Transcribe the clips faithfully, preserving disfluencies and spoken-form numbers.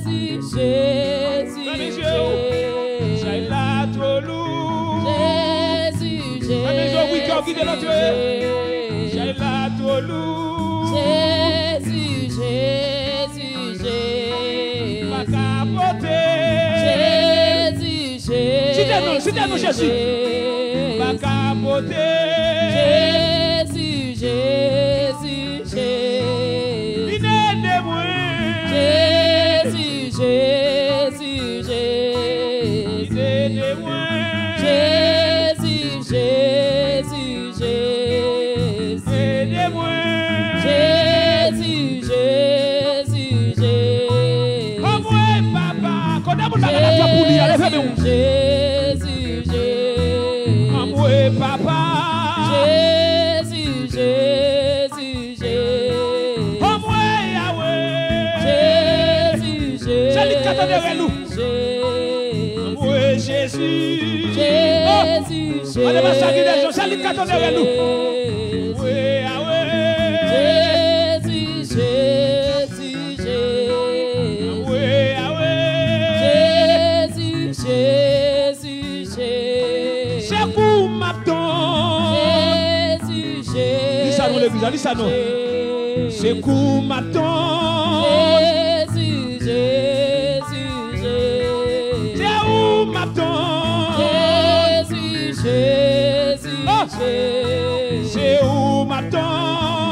Jezi, Jezi, Jezi. Fèmen je w. Chay la twò lou. Jezi, Jezi. Fèmen je w, wi, kè w kite l antre. Chay la twò lou. Jezi, Jezi, Jezi. Pa ka pote. Jezi, Jezi. Site non, site non, Jezi. Pa ka pote. Jezi, Jezi, Jezi. Vin ede mwen. Jezi, Jezi, Jezi. Vin ede mwen. Jezi, Jezi, Jezi. Ede mwen. Jezi, Jezi, Jezi. Anmwe papa. Kote moun bagay la fè pou li a? Leve men w. Jezi, Jezi. Anmwe papa. Jezi, Jezi, Jezi. Anmwe Yawe. Jezi, Jezi. Se li k ka tande rèl ou. Anmwe Jezi. Jezi, oh! Jezi. Anmwe Yawe. Jezi, Jezi, Jezi. Anmwe Yawe. Jezi, Jezi, Jezi. Se kou m ap tann. Jezi, Jezi. Di sa non legliz la, di sa non. Se kou m ap tann. Jezi, Jezi, Jezi. Se ou m ap tann. Jezi, Jezi, oh! Jezi. Se ou m ap tann.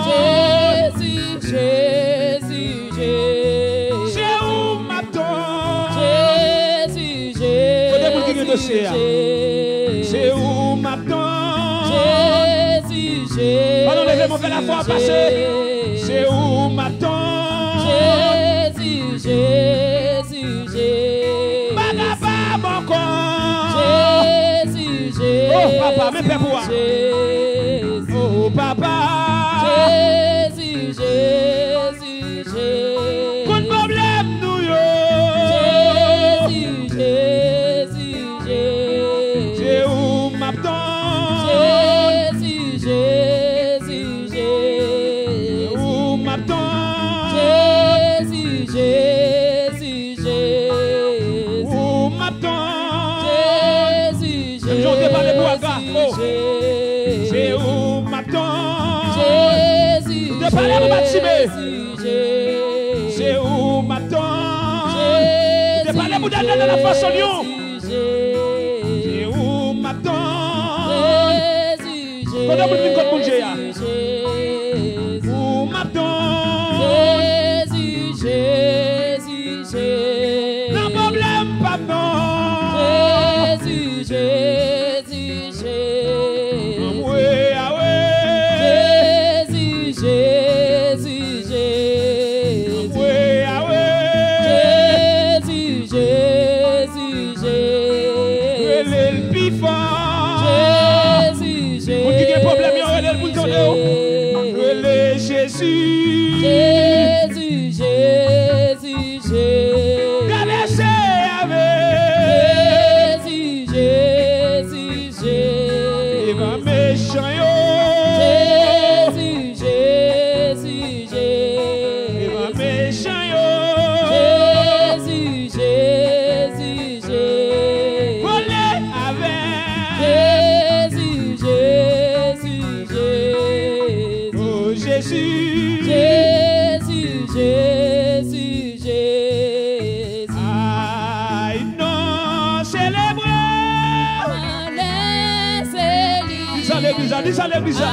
Jezi, Jezi, Jezi. Se ou m ap tann. Jezi, Jezi. Kote moun ki gen dosye a? Se ou m ap tann. Jezi, Jezi. Pandan w leve men w, fè lafwa w pase. Se ou m ap tann. Jezi, Jezi, Jezi. M pa kapab ankò. Jezi, Jezi. Oh, papa, men pèp ou a. Jezi. Oh, papa. Jezi, Jezi. Jezi. Konn pwoblèm nou yo. Jezi, Jezi, Jezi. Se ou m ap tann. Jezi, Jezi, Jezi. Se ou m ap tann. Jezi, Jezi, Jezi. Ou m ap tann. Jezi, Jezi. Menm jan w te pale pou Aga. Oh. Se ou m ap tann. Jezi, ou te pale pou Batime. Jezi. Se ou m ap tann. Ou te pale pou Daniel nan la fason lyon. Se ou m ap tann. Kote moun vin kot moun je a? Ou m ap tann. Jezi, Jezi, Jezi. Nan pwoblèm pa m nan. Jezi, Jezi, Jezi. Anmwe Yawe. Jezi, Jezi, Jezi. Anmwe Yawe. Jezi, Jezi, Jezi. Rele l pi fò. Jezi, Jezi. Moun ki gen pwoblèm yo, rele l pou l tande w. Rele Jezi. Jezi, Jezi, Jezi. Travèse avè. Jezi, Jezi, Jezi. Devan mechan yo. Jezi, Jezi, Jezi. Devan mechan yo. Jezi, Jezi, Jezi. Vole avè. Jezi, Jezi, Jezi. Oh, Jezi. Jezi, Jezi, Jezi. Ay, non, selebre. Di sa legliz la, di sa legliz la.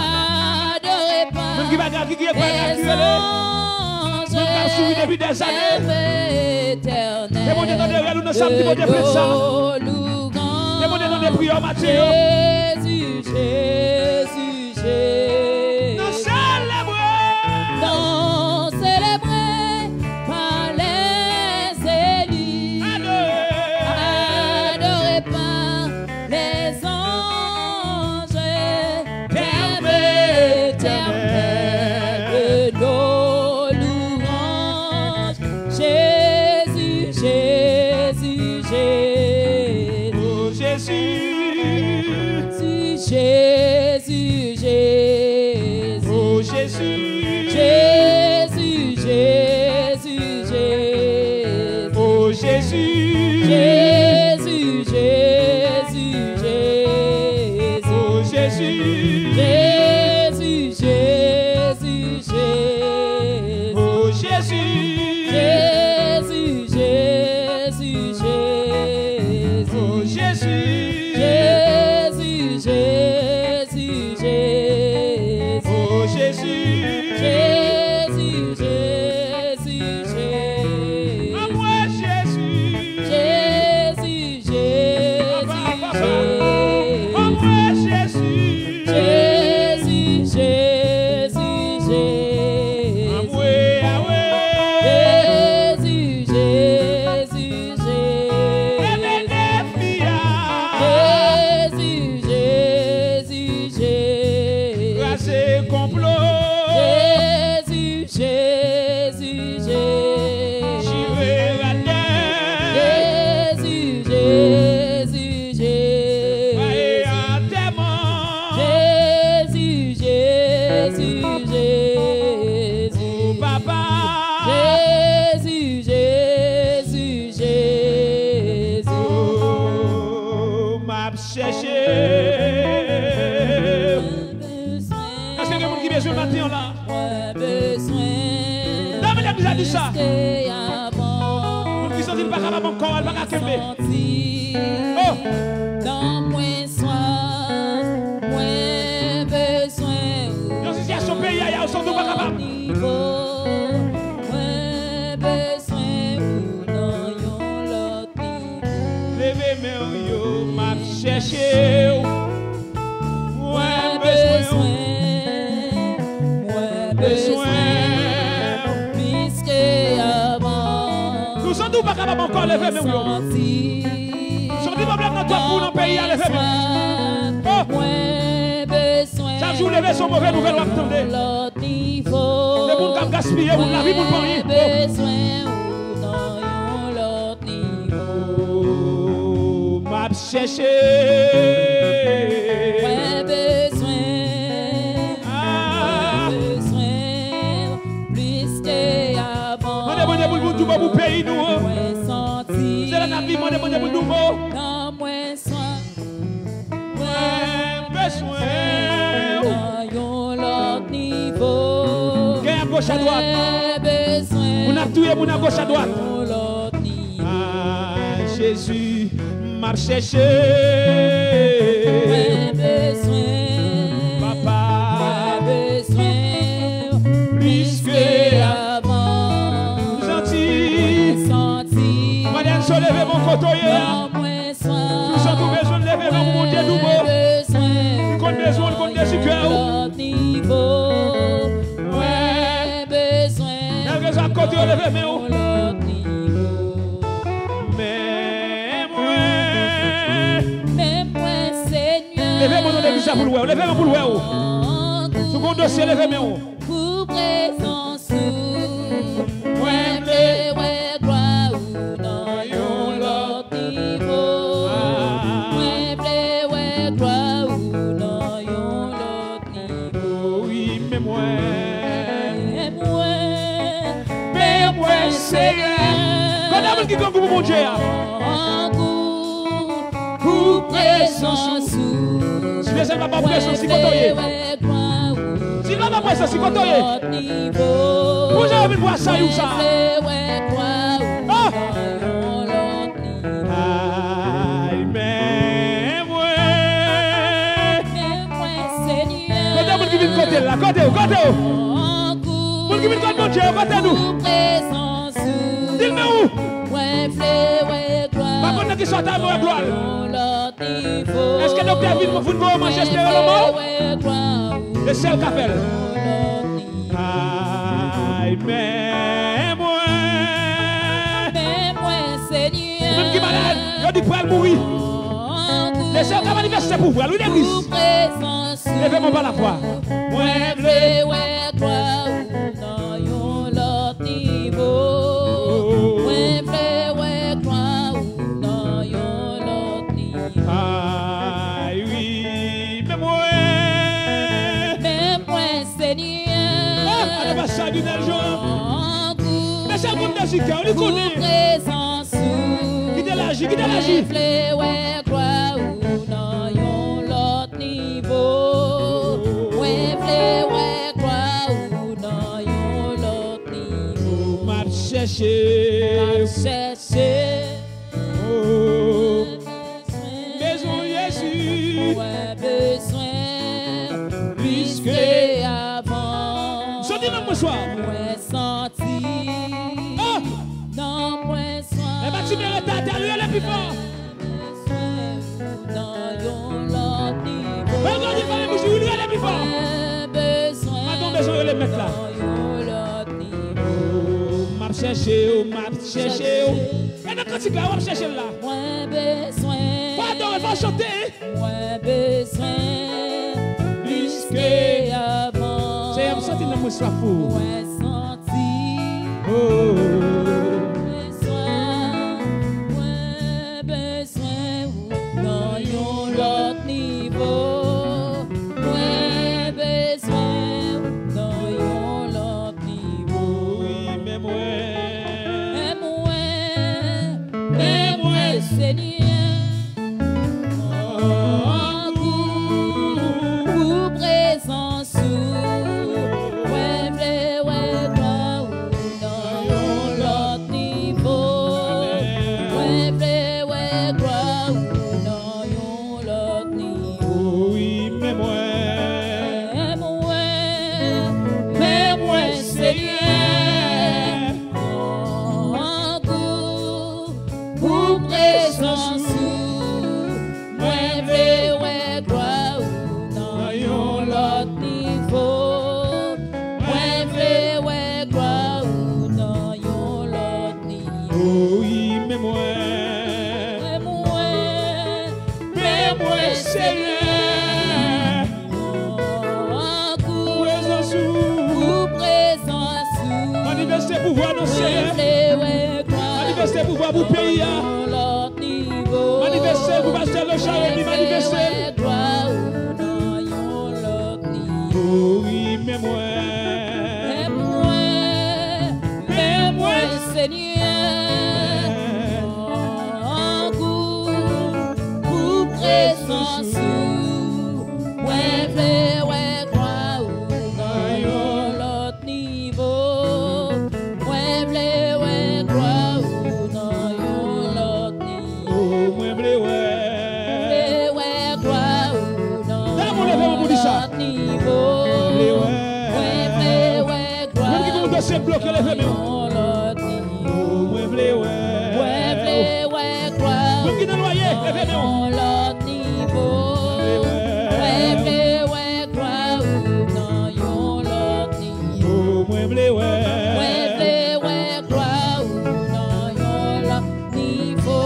Adore pa. Menm ki bagay ki, ki, ki bagay ki rele. Menm k ap souri depi dèzane. Ke Bondye tande rèl ou nan samdi, Bondye fè sa. Ke Bondye tande priyè w maten yo. Jezi, Jezi, Jezi. Nou selebre. Nou selebre pa lèzeli. Adore. Adore pa lèzanj. Pè etènèl de nos louanges. Jezi, Jezi, Jezi. Oh, Jezi. Jezi, Jezi, Jezi. Oh, Jezi. Jezi, Jezi, Jezi. Jezi. Jezi, Jezi, Jezi. Oh, Jezi. Jezi, Jezi, Jezi. Oh, Jezi. Jezi, Jezi, Jezi. Oh, Jezi. Jezi, Jezi, Jezi. Oh, Jezi. Jezi, Jezi, Jezi. Anmwe Jezi. Jezi, Jezi, Jezi. Anmwe Jezi. Jezi, Jezi, Jezi. Anmwe, anmwe. Jezi, Jezi, Jezi. Jezi, Jezi, Jezi. Kraze konplo. Jezi, Jezi, Jezi. Chire rad nèg. Jezi, Jezi, Jezi. Maye antèman. Jezi, Jezi, Jezi. Oh, papa. Jezi, Jezi, Jezi. Oh, m ap chèche. Èske gen moun ki bezwen l maten an la? Mwen bezwen. Leve legliz la, di sa. Moun ki santi l pa kapab ankò, l pa ka kenbe. Oh! Nan mwen swaf, mwen bezwen ou. Yon sitiyasyon peyi a, y a, ou santi w pa kapab. Nivo, mwen bezwen ou nan yon lòt nivo. Leve men w yo, m ap chèche w. Mwen bezwen w. Mwen bezwen w. Plis ke avan. Nou santi w pa kapab ankò, leve men w yo. Santi pwoblèm nan twòp pou nan peyi a, leve men w. Oh! Chak jou w leve, se yon move nouvèl w ap tande. Se moun k ap gaspiye moun, lavi moun pa anyen. Oh! Oh, m ap chèche. Mwen bezwen, ah, mwen bezwen plis ke avan. Mande Bondye pou l, pou l di w pou peyi nou an. Mwen santi. Se lè n ap viv, mande Bondye pou l di w. Nan mwen swaf. Mwen bezwen w. Nan yon lòt nivo. Gè a goch a dwat. Mwen bezwen. Moun ap touye moun a goch a dwat. Yon lòt nivo. Ah, Jezi, m ap chèche. Mwen bezwen. Papa. Mwen bezwen w plis ke avan. Mwen santi. Mwen santi. Mande Anso, leve men w kote w ye a. Nan mwen Si w santi w bezwen l, leve men w pou Bondye di w bon. Li konn bezwen w, li konn dezi kè w. Kèlkeswa kote w leve men w. Men mwen. Leve men w nan legliz la pou l wè w. Leve men w pou l wè w. Si w gen yon dosye, leve men w. Pou prezans ou, mwen vle wè glwa ou nan yon lòt nivo. Mwen vle wè glwa ou nan yon lòt nivo. Wi, men mwen. Men mwen. Men mwen, Senyè. Kote moun ki grangou pou Bondye a? Grangou pou prezans ou. Si Lesenyè pa prezans li, kote w ye? Si l pa prezans li, kote w ye? Pou jan yo vin pou asayou sa. Oh! Ay, men mwen. Kote moun ki vin kote l la? Kote w? Kote w? Moun ki vin kote Bondye yo, kote nou? Di l men ou. Pa konn nan ki sa w ta renmen wè glwa l. Èske doktè vin, vin voye w manje espere lanmò w? Se sèl k ap fè l. Ay, men mwen. Ou menm ki malad, yo di pral mouri. Lesenyè ka manifeste pouvwa l, wi, legliz. Leve men w pa lafwa. Mwen vle wè glwa ou nan yon lòt nivo. Mwen vle wè glwa ou nan yon lòt nivo. Ay, wi, men mwen. Men mwen, Senyè. Ah, ale pa sa, Ginel Jean. Mesye konn dezi kè w, li konnen. Pou prezans ou. Mwen vle wè glwa ou nan yon lòt nivo. Mwen vle wè glwa ou nan yon lòt nivo. M ap chèche. M ap chèche. Oh. Bezwen Jezi. Mwen bezwen plis ke avan. Soti nan mwen swa. Mwen santi. Oh. Nan mwen santi. E pa ti mérita, rele pi fò. Nan yon lòt nivo. Mwen gade fè bouch ou, rele pi fò. Mwen bezwen. Maten w bezwen rele mèt la. Nan yon lòt nivo. M ap chèche w, m ap chèche w. E nan kantik la, w ap chèche l la. Mwen bezwen. Fò adore, fò chante. Mwen bezwen plis ke avan. Seyè, m santi nan mwen swaf ou. Mwen santi. Oh. Mwen swaf. Mwen bezwen ou nan yon lòt nivo. Mwen bezwen ou nan yon lòt nivo. Wi, men mwen. Men mwen. Men mwen, Senyè. An gou pou prezans ou. Mwen vle wè glwa ou nan yon lòt nivo. Mwen vle wè glwa ou nan yon lòt nivo. Wi, men mwen. Men mwen, men mwen, Senyè. An gou pou prezans ou. Mwen vle wè glwa ou nan yon lòt nivo. Mwen vle wè glwa ou nan yon lòt nivo. Oh, wi, men mwen. Men mwen, men mwen, Senyè. An gou prezans ou. Pou prezans ou. Manifeste pouvwa nan Senyè. Mwen vle wè glwa. Manifeste pouvwa pou peyi a. Manifeste l pou pastè Lochard Remy, manifeste l. Oh, wi, men mwen. Men mwen, men mwen, Senyè. An gou pou prezans ou. Mwen vle wè glwa ou nan yon lòt nivo. Mwen vle wè glwa ou nan yon lòt nivo. Oh, mwen vle wè. Vle wè glwa ou nan yon lòt nivo. Dam, leve men pou di sa. Mwen vle wè. Mwen vle wè glwa ou nan yon lòt nivo. Menm ki gen yon dosye bloke, leve men w. Oh, mwen vle wè. Mwen vle wè glwa ou nan yon lòt nivo. Menm ki nan lwaye, leve men w. Mwen vle wè. Mwen vle wè glwa ou nan yon lòt nivo. Oh, mwen vle wè. Mwen vle wè glwa ou nan yon lòt nivo.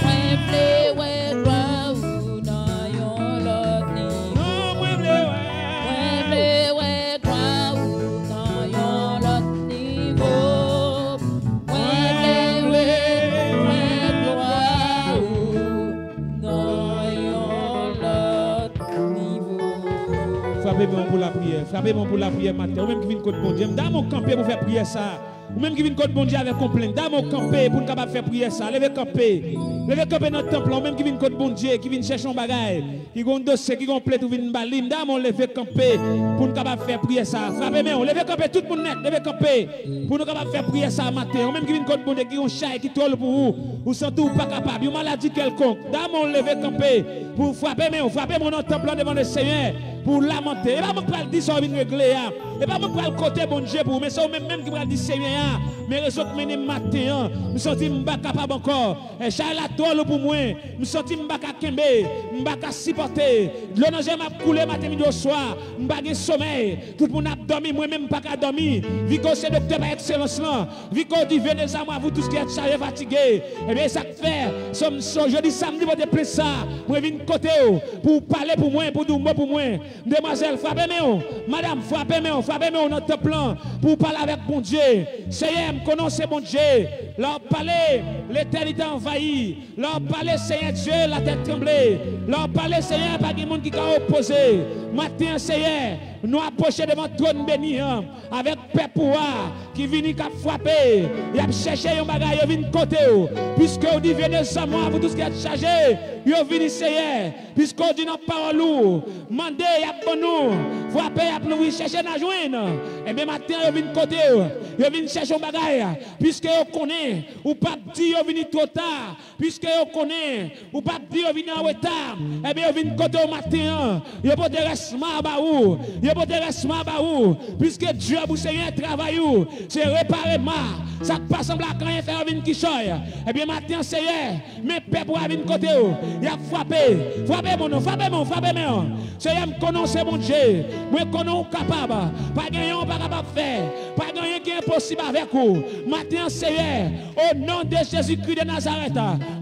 Mwen vle wè glwa ou nan yon lòt nivo. Mwen vle wè. Mwen vle wè glwa ou nan yon lòt nivo. Mwen vle wè glwa ou nan yon lòt nivo. Frape men w pou lapriyè. Frape men w pou lapriyè maten. Ou menm ki vin kot Bondye. M dam ou kanpe pou fè priyè sa. Ou menm ki vin kot Bondye avèk yon plent. Dam ou kanpe pou n kapab fè priyè sa. Leve kanpe. Leve kanpe nan tanp lan. Ou menm ki vin kot Bondye, ki vin chèche yon bagay, ki gen yon dosye, ki gen yon plent ou vin ba li. M dam ou leve kanpe pou n kapab fè priyè sa. Frape men w. Leve kanpe tout moun nèt. Leve kanpe. Pou nou kapab fè priyè sa maten. Ou menm ki vin kot Bondye, ki gen yon chay ki twò lou pou ou. Ou santi ou pa kapab. Yon maladi kèlkonk. Dam ou leve kanpe. Pou frape men w. Frape men w nan tanp lan devan Lesenyè. Pou w lamante. E pa mwen k pral di sa w vin regle a. E pa mwen k pral kote Bondye pou ou. Men se ou menm menm ki pral di Senyè a. Men rezon k mennen m maten an. M santi m pa kapab ankò. E chay la twò lou pou mwen. M santi m pa ka kenbe. M pa ka sipòte. Dlo nan je m ap koule maten, midi, oswa. M pa gen somèy. Tout moun ap dòmi, mwen menm m pa ka dòmi. Vi ke w se doktè pa ekselans lan. Vi ke w di venez à moi, vous tous qui êtes chargés, fatigués. Ebyen, e sa k fè, sòm, sòm, jodi samdi, pote plent sa. Mwen vin kote w pou w pale pou mwen, pou w di yon mo pou mwen. Demwazèl, frape men w. Madanm, frape men w. Frape men w nan tanp lan pou w pale avèk Bondye. Seyè, m konnen w se Bondye. Lè w ap pale, letènite anvayi. Lè w ap pale, Senyè Dye, latè tranble. Lè w ap pale, Senyè, pa gen moun ki ka opoze. Maten an, Senyè, nou apwoche devan twòn beni an avèk pèp ou a ki vini k ap frape. Y ap chèche yon bagay, yo vin kote w. Puiske w di, venez à moi, vous tous qui êtes chargés, yo vini, Senyè. Piske w di nan pawòl ou, mande, y ap ban nou, frape, y ap louvri, chèche, n a jwenn. Ebyen, maten an, yo vin kote w, yo vin chèche yon bagay, piske yo konnen ou p ap di yo vini twò ta, piske yo konnen ou p ap di yo vini an reta. Ebyen, yo vin kote w maten an, yo pote rès ma ba ou, yo pote rès ma ba ou, piske djòb ou, Senyè, travay ou, se repare ma, sa k pa sanble ak anyen fè yo vin kichòy. Ebyen, maten an, Senyè, men pèp ou a vin kote w. Y ap frape. Frape men w, frape men w, frape men w. Senyè, m konnen w se Bondye. Mwen konnen w kapab. Pa gen anyen w pa kapab fè. Pa gen anyen ki enposib avèk ou. Maten an, Senyè, o non de Jezikri de Nazarèt,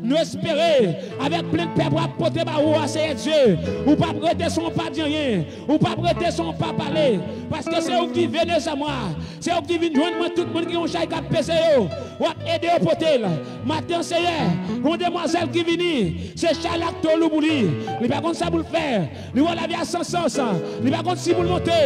nou espere, avèk plent pèp ou ap pote ba ou a, Senyè Dye, ou p ap rete san w pa di anyen. Ou p ap rete san w pa pale. Paske se ou ki vini avè mwen. Se ou ki vin jwenn mwen, tout moun ki gen yon chay k ap peze yo, w ap ede yo pote l. Maten an, Senyè, yon demwazèl ki vini, se chay la k twò lou pou li. Li pa konn sa pou l fè. Li wè lavi a san sans. Li pa konn si pou l monte.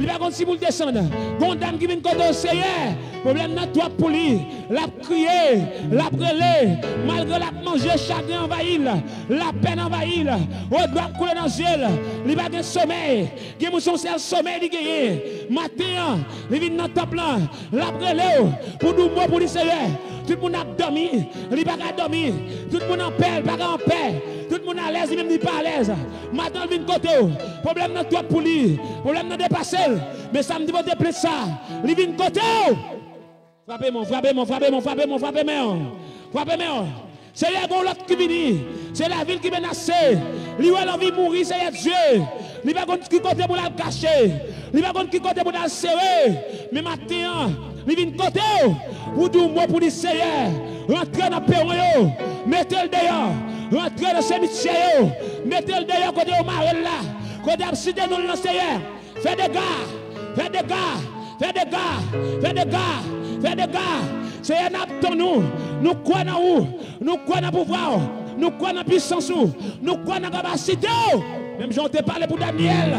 Li pa konn si pou l desann. Gon dam ki vin kote w, Senyè, pwoblèm nan twòp pou li. L ap kriye, l ap rele. Malgre l ap manje, chagren anvayi l. Lapèn anvayi l. Wòdlo ap koule nan zye l. Li pa gen somèy. Gen moun se yon sèl somèy li genyen. Maten an, li vin nan tanp lan. L ap rele w pou di w mo pou li, Senyè. Tout moun ap dòmi, li pa ka dòmi. Tout moun anpè, li pa ka anpè. Tout moun alèz, li menm li pa alèz. Maten an, l vin kote w. Pwoblèm nan twòp pou li. Pwoblèm nan depase l. Men samdi pote plent sa. Li vin kote w. Frape men w, frape men w, frape men w, frape men w, frape men w. Frape men w. Senyè, gon lòt ki vini. Se lavi l ki menase. Li wè l anvi mouri, Senyè Dye. Li pa konn ki kote pou l al kache. Li pa konn ki kote pou l al sere. Men maten an, li vin kote w pou di w mo pou li, Senyè. Rantre nan pewon yo. Mete l deyò. Rantre nan simityè yo. Mete l deyò kote yo mare l la. Kote y ap site non l lan, Senyè. Fè dega, fè dega, fè dega, fè dega, fè dega. Senyè, n ap tann ou. Nou kwè nan ou. Nou kwè nan pouvwa w. Nou kwè nan pisans ou. Nou kwè nan kapasite w. Menm jan w te pale pou Danyèl.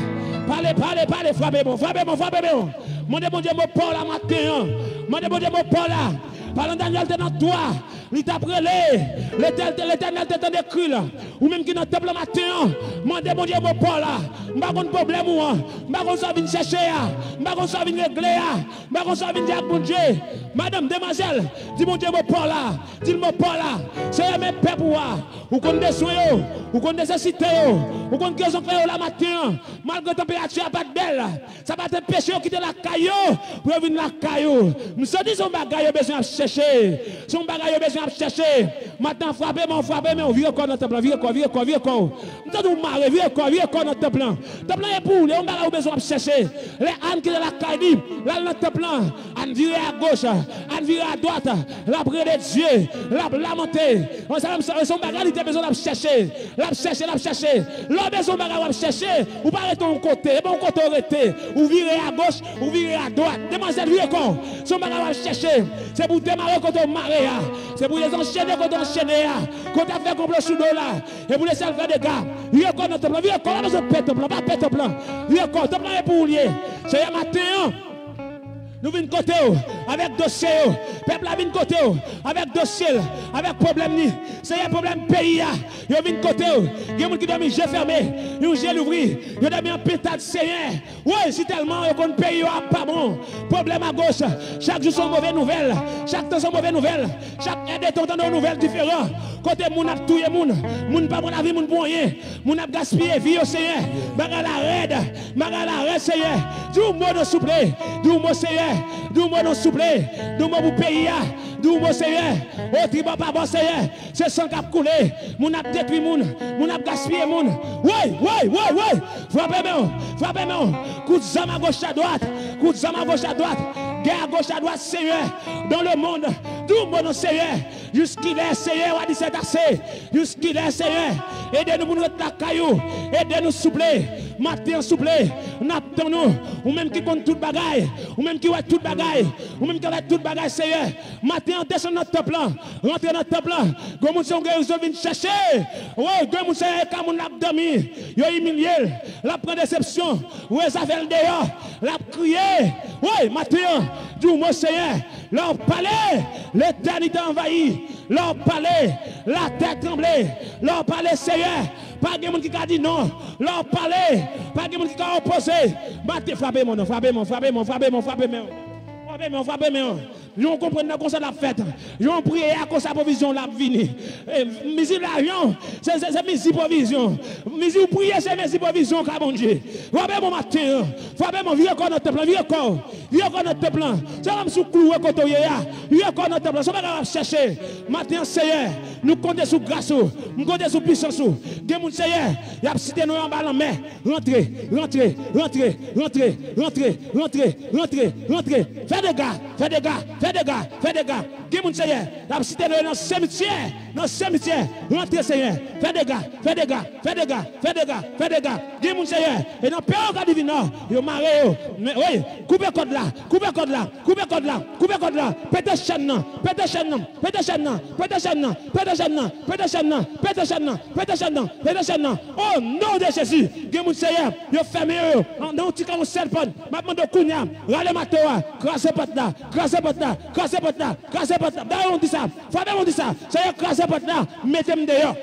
Pale, pale, pale, frape men w, frape men w, frape men w. Mande Bondye mo pa w la maten an. Mande Bondye mo pa w la. Pandan Danyèl te nan twa, li t ap rele. Letè-, Letènèl te tande kri l. Ou menm ki nan tanp lan maten an, mande Bondye mo pa w la. M pa konn pwoblèm ou an. M pa konn sa w vin chèche a. M pa konn sa w vin regle a. M pa konn sa w vin di ak Bondye. Madanm, demwazèl, di Bondye mo pa w la. Di l mo pa w la. Senyè, men pèp ou a. Ou konn bezwen yo. Ou konn nesesite yo. Ou konn ki rezon k fè yo la maten an. Malgre tanperati a pa t bèl. Sa pa t anpeche yo kite lakay yo pou yo vin lakay ou. M santi se yon bagay yo bezwen ap chèche. Se yon bagay yo bezwen ap chèche. Maten an, frape men w, frape men w, vire kò w nan tanp lan, vire kò, vire kò, vire kò w. M tande w mare, vire kò, vire kò w nan tanp lan. Tanp lan e pou ou, li yon bagay ou bezwen ap chèche. Lè Ann kite lakay li, l al nan tanp lan, Ann vire agoch, Ann vire adwat, l ap rele Dye, l ap lamante. Mwen, sa menm, se yon bagay li te bezwen ap chèche. L ap chèche, l ap chèche. Lè w bezwen yon bagay, w ap chèche. Ou pa rete yon kote. E pa yon kote w rete. Ou vire agoch, ou vire adwat. Demwazèl, vire kò w. Se yon bagay w ap chèche. Se pou w demare kote w mare a. Se pou w dezanchene kote w anchene a. Kote y ap fè konplo sou do w la. E pou w desèl fè dega. Vire kò w nan tanp lan. Vire kò w. Pa bezwen pè tanp lan. Pa pè tanp lan. Vire kò w. Tanp lan e pou ou l ye. Senyè, maten an, nou vin kote w avèk dosye yo. Pèp la vin kote w avèk dosye l, avèk pwoblèm li. Senyè, pwoblèm peyi a, yo vin kote w. Gen moun ki dòmi je fèmen, yon je louvri. Yo dòmi an pentad, Senyè. Woy, si tèlman yo konn peyi yo ap pa bon. Pwoblèm agoch, chak jou se yon move nouvèl. Chak tan se yon move nouvèl. Chak èdtan w tande yon nouvèl diferan. Kote moun ap touye moun, moun pa pran lavi moun pou anyen. Moun ap gaspiye vi yo, Senyè. Bagay la rèd. Bagay la rèd, Senyè. Di yon mo non, souple. Di yon mo, Senyè. Di yon mo non, souple. Di yon mo pou peyi a. Di yon mo, Senyè. O tribò pa bò, Senyè. Se san k ap koule. Moun ap detwi moun. Moun ap gaspiye moun. Woy, woy, woy, woy. Frape men w. Frape men w. Kout zam agoch adwat. Kout zam agoch adwat. Gè agoch adwat, Senyè. Dans le monde. Di yon mo non, Senyè. Jiskilè, Senyè, w a di c'est assez? Jiskilè, Senyè? Ede nou pou nou ret lakay ou. Ede nou, souple. Maten an, souple, n ap tann ou. Ou menm ki konn tout bagay, ou menm ki wè tout bagay, ou menm ki wè tout bagay, Seyè. Maten an, desann nan tanp lan, rantre nan tanp lan. Gen moun se yon gerizon vin chèche. Wi, gen moun, Seyè, e ka moun l ap dòmi. Yo imilye l, l ap pran desepsyon. Wi, sa fè l deyò, l ap kriye. Wi, maten an, di w mo, Seyè. Lè w pale, letènite anvayi. Lè w pale, latè tranble. Lè w pale, Seyè, pa gen moun ki ka di non. Lè w pale, pa gen moun ki ka opoze. Maten, frape men w non, frape men w, frape men w, frape men w, frape men w. Frape men w, frape men w. Jan w konprann nan konsa l ap fèt. Jan w priye a konsa pwovizyon l ap vini. E, mizi lajan, se, se, se mizi pwovizyon. Mizi w priye, se mizi pwovizyon ka Bondye. Frape men w maten an. Frape men w, vire kò w nan tanp lan, vire kò w. Vire kò w nan tanp lan. Se kòmsi w klouwe kote w ye a. Vire kò w nan tanp lan. Se yon bagay w ap chèche. Maten an, Seyè, nou konte sou gras ou. M konte sou pisans ou. Gen moun, Seyè, y ap site non yo anba lanmè. Rantre, rantre, rantre. Fè dega, fè dega, fè dega, fè dega. Gen moun, Seyè, y ap site non yo nan simityè, nan simityè. Rantre, Seyè. Fè dega, fè dega, fè dega, fè dega, fè dega. Gen moun, Seyè, e nan peyi Kadivina, yo mare yo. Men, wi, koupe kòd la, koupe kòd la, koupe kòd la, koupe kòd la. Pete chèn nan, pete chèn nan, pete chèn nan, pete chèn nan, pete chèn nan, pete chèn nan, pete chèn nan, pete chèn nan, pete chèn nan. O non de Jezi, gen moun, Seyè, yo fèmen yo, yo, nan yon ti kay, yon sèl pòt. M ap mande w kounye a, rale mato a, kraze pòt la, kraze pòt la, kraze pòt la, kraze pòt la. Dayè, w di sa, frape men w di sa, Seyè, kraze pòt la, mete m deyò.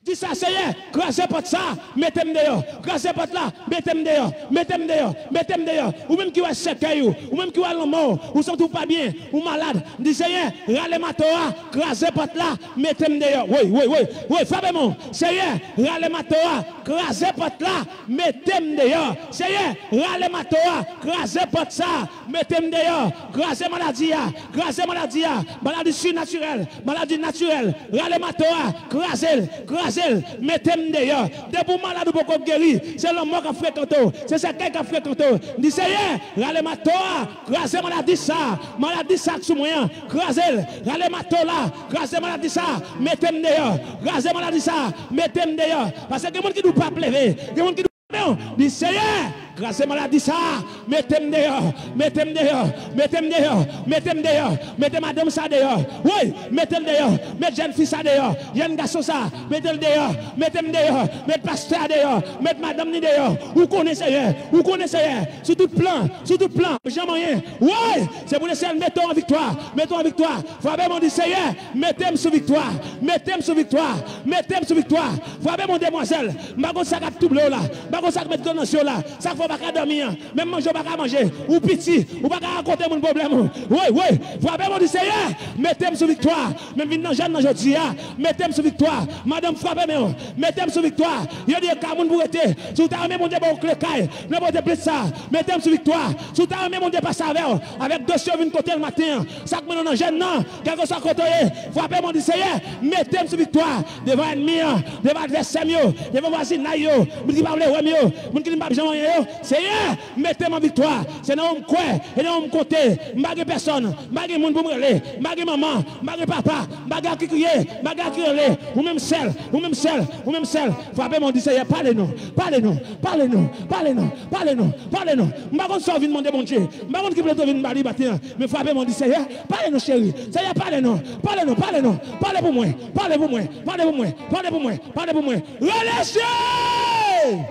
Di sa, Seyè, kraze pòt sa, mete m deyò. Kraze pòt la, mete m deyò, mete m deyò, mete m deyò. Ou menm ki wè sèkèy ou, ou menm ki wè lanmò w, ou santi w pa byen, ou malad. Di, Seyè, rale mato a, kraze pòt la, mete m deyò. Wi, wi, wi, wi, frape men w. Seyè, rale mato a, kraze pòt la, mete m deyò. Seyè, rale mato a, kraze pòt sa, mete m deyò. Kraze maladi a, kraze maladi a. Maladi sinatirèl, maladi natirèl. Rale mato a, kraze l, kraze l, mete m deyò. Depi w malad ou poko geri, se lanmò k ap frekante w, se sèkèy k ap frekante w. M di, Seyè, rale mato a, kraze maladi sa, maladi sa k sou mwen an, kraze l. Rale mato la, kraze maladi sa, mete m deyò. Kraze maladi sa, mete m deyò. Paske gen moun ki di w p ap leve, gen moun ki di w Men, di, Seyè, kraze maladi sa, mete m deyò, mete m deyò, mete m deyò, mete m deyò, mete madanm sa deyò. Wi, mete l deyò, met jèn fi sa deyò, jèn gason sa, mete l deyò, mete m deyò, met pastè a deyò, met madanm ni deyò. Ou konnen, Seyè, ou konnen, Seyè, sou tout plan, sou tout plan, janm anyen. Wi, se pou Lesenyè mete w an viktwa, mete w an viktwa. Frape men w di, Seyè, mete m sou viktwa, mete m sou viktwa, mete m sou viktwa. Frape men w, demwazèl. M pa konn sa k ap twouble w la. M pa konn sa k met dlo nan je w la. Sa k fè w pa ka dòmi an. Menm manje w pa ka manje. Ou piti. Ou pa ka rakonte moun pwoblèm ou. Woy, woy. Frape men w, di, Seyè, mete m sou viktwa. Men m vin nan jèn nan jodi a. Mete m sou viktwa. Madanm, frape men w. Mete m sou viktwa. Yo di e ka moun pou rete. Si w ta renmen Bondye ba w kle kay, nan pote plis sa. Mete m sou viktwa. Si w ta renmen Bondye pase avè w, avèk dosye w vin kote l maten an. Sa k mennen w nan jèn nan, kèlkeswa kote w ye, frape men w, di, Seyè, mete m sou viktwa. Devan ènmi an, devan advèsè m yo, devan vwazinay yo, moun ki pa vle wè m yo, moun ki di m p ap janm anyen yo, Seyè, mete m an viktwa. Se nan ou m kwè, e nan ou m konte. M pa gen pèsòn, m pa gen moun pou m rele, m pa gen manman, m pa gen papa, m pa gen a ki kriye, m pa gen a ki rele. Ou menm sèl, ou menm sèl, ou menm sèl. Frape men w, di, Seyè, pale non, pale non, pale non, pale non, pale non, pale non. M pa konn sa w vin mande Bondye, m pa konn ki plent w vin ba li maten an, men frape men w, di, Seyè, pale non, cheri. Seyè, pale non, pale non, pale non, pale pou mwen, pale pou mwen, pale pou mwen, pale pou mwen, pale pou mwen. Rele Jezi!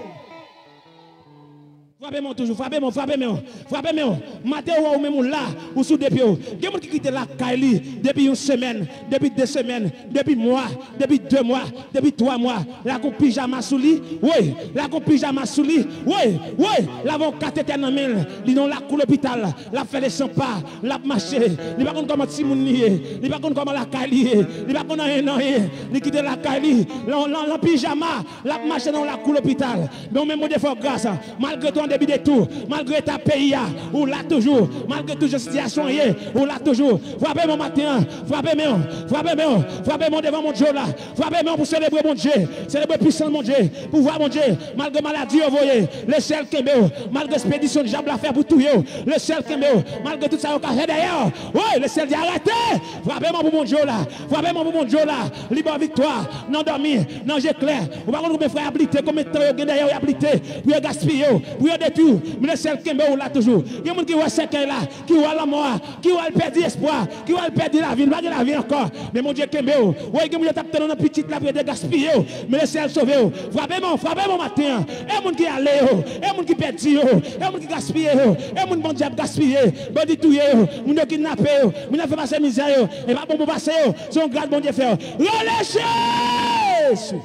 Frape men w toujou, frape men w, frape men w, frape men w. Maten ou wè ou menm ou la, ou sou de pye w. Gen moun ki kite lakay li depi yon semèn, depi de semèn, depi mwa, depi de mwa, depi twa mwa. L ak yon pijama sou li, woy, l ak yon pijama sou li, woy, woy. L avè yon katetè nan men l, li nan yon lakou lopital, l ap fè lesanpa, l ap mache. Li pa konn kòman timoun li ye, li pa konn kòman lakay li ye, li pa konn anyen nan anyen. Li kite lakay li nan, nan, nan pijama. L ap mache nan yon lakou lopital. Men ou menm Bondye fè w gras. Malgre tou an de de tou, malgre eta peyi a, ou la toujou. Malgre tout jan sitiyasyon an ye, ou la toujou. Frape men w maten an, frape men w, frape men w, frape men w devan Bondye w la. Frape men w pou selebre Bondye, selebre pwisans Bondye, pouvwa Bondye. Malgre maladi yo voye, Lesyèl kenbe w. Malgre espedisyon dyab la fè pou touye w, Lesyèl kenbe w. Malgre tout sa yo ka fè dèyè w, woy, Lesyèl di arete. Frape men w pou Bondye w la. Frape men w pou Bondye w la. Li ba w viktwa nan dòmi, nan je klè. Ou pa konn konbyen fwa y ap lite, konbyen tan yo gen dèyè w y ap lite pou yo gaspiye w, pou yo detwi w. Men Lesyèl kenbe w la toujou. Gen moun ki wè sèkèy la, ki wè lanmò a, ki wè l pèdi espwa, ki wè l pèdi lavi, li pa gen lavi ankò. Men Bondye kenbe w. Woy, gen moun yo t ap tann w nan pitit, l ap rete gaspiye w. Men Lesyèl sove w. Frape men w, frape men w maten an. E moun ki ale yo, e moun ki pèdi yo, e moun ki gaspiye yo, e moun bandi ap gaspiye, bandi touye yo, moun yo kidnape yo, moun ap fè pase mizè yo, e pa bon pou pase yo, se yon gras Bondye fè w. Rele Jezi!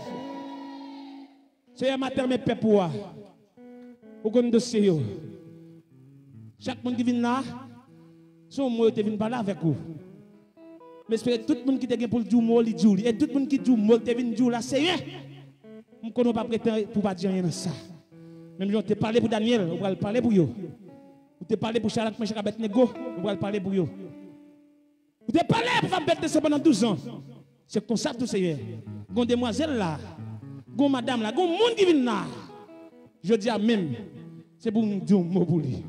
Seyè, maten men pèp ou a. Ou konn dosye yo. Chak moun ki vin la, se yon mo yo te vin pale avèk ou. M espere tout moun ki te gen pou l di w mo, li di w li. E tout moun ki di w mo, li te vin di w la, Seyè, m konnen w p ap rete pou w pa di anyen nan sa. Menm jan w te pale pou Danyèl, ou pral pale pou yo. Ou te pale pou Chadrak, Mechak, Abèdnego, ou pral pale pou yo. Ou te pale pou fanm Bèt Desanm pandan douz an. Se konsa tou, Seyè. Gon demwazèl la, gon madanm la, gon moun ki vin la. Jodi a menm, se pou m di yon mo pou li.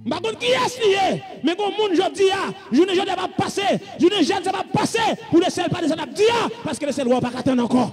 M pa konn kiyès li ye, men gon moun jodi a, jounen jodi a p ap pase, jounen jèn sa p ap pase, pou Lesyèl pa desann ap di a, paske Lesyèl wè w pa ka tann ankò.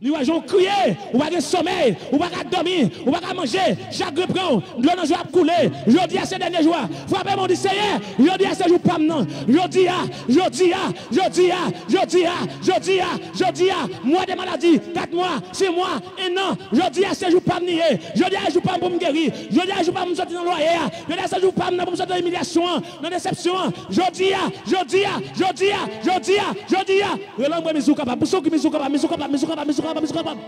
Li wè jan w kriye, ou pa gen somèy, ou pa ka dòmi, ou pa ka manje, chagren pran w, dlo nan je w ap koule. Jodi a se dènye jou a. Frape men w, di, Seyè, jodi a se jou pa m nan. Jodi a, jodi a, jodi a, jodi a, jodi a, jodi a, mwa de maladi, kat mwa, sis mwa, en an, jodi a se jou pa m li ye. Jodi a se jou pa m pou m geri. Jodi a se jou pa m pou m soti nan lwaye a. Jodi a se jou pa m nan pou m soti nan imilyasyon an, nan desepsyon an. Jodi a, jodi a, jodi a, jodi a, jodi a. Rele anmwe mizi w kapab. Pou son ki mizi w kapab, mizi w kapab, mizi w kapab, mizi w kapab, mizi w kapab, mizi w kapab.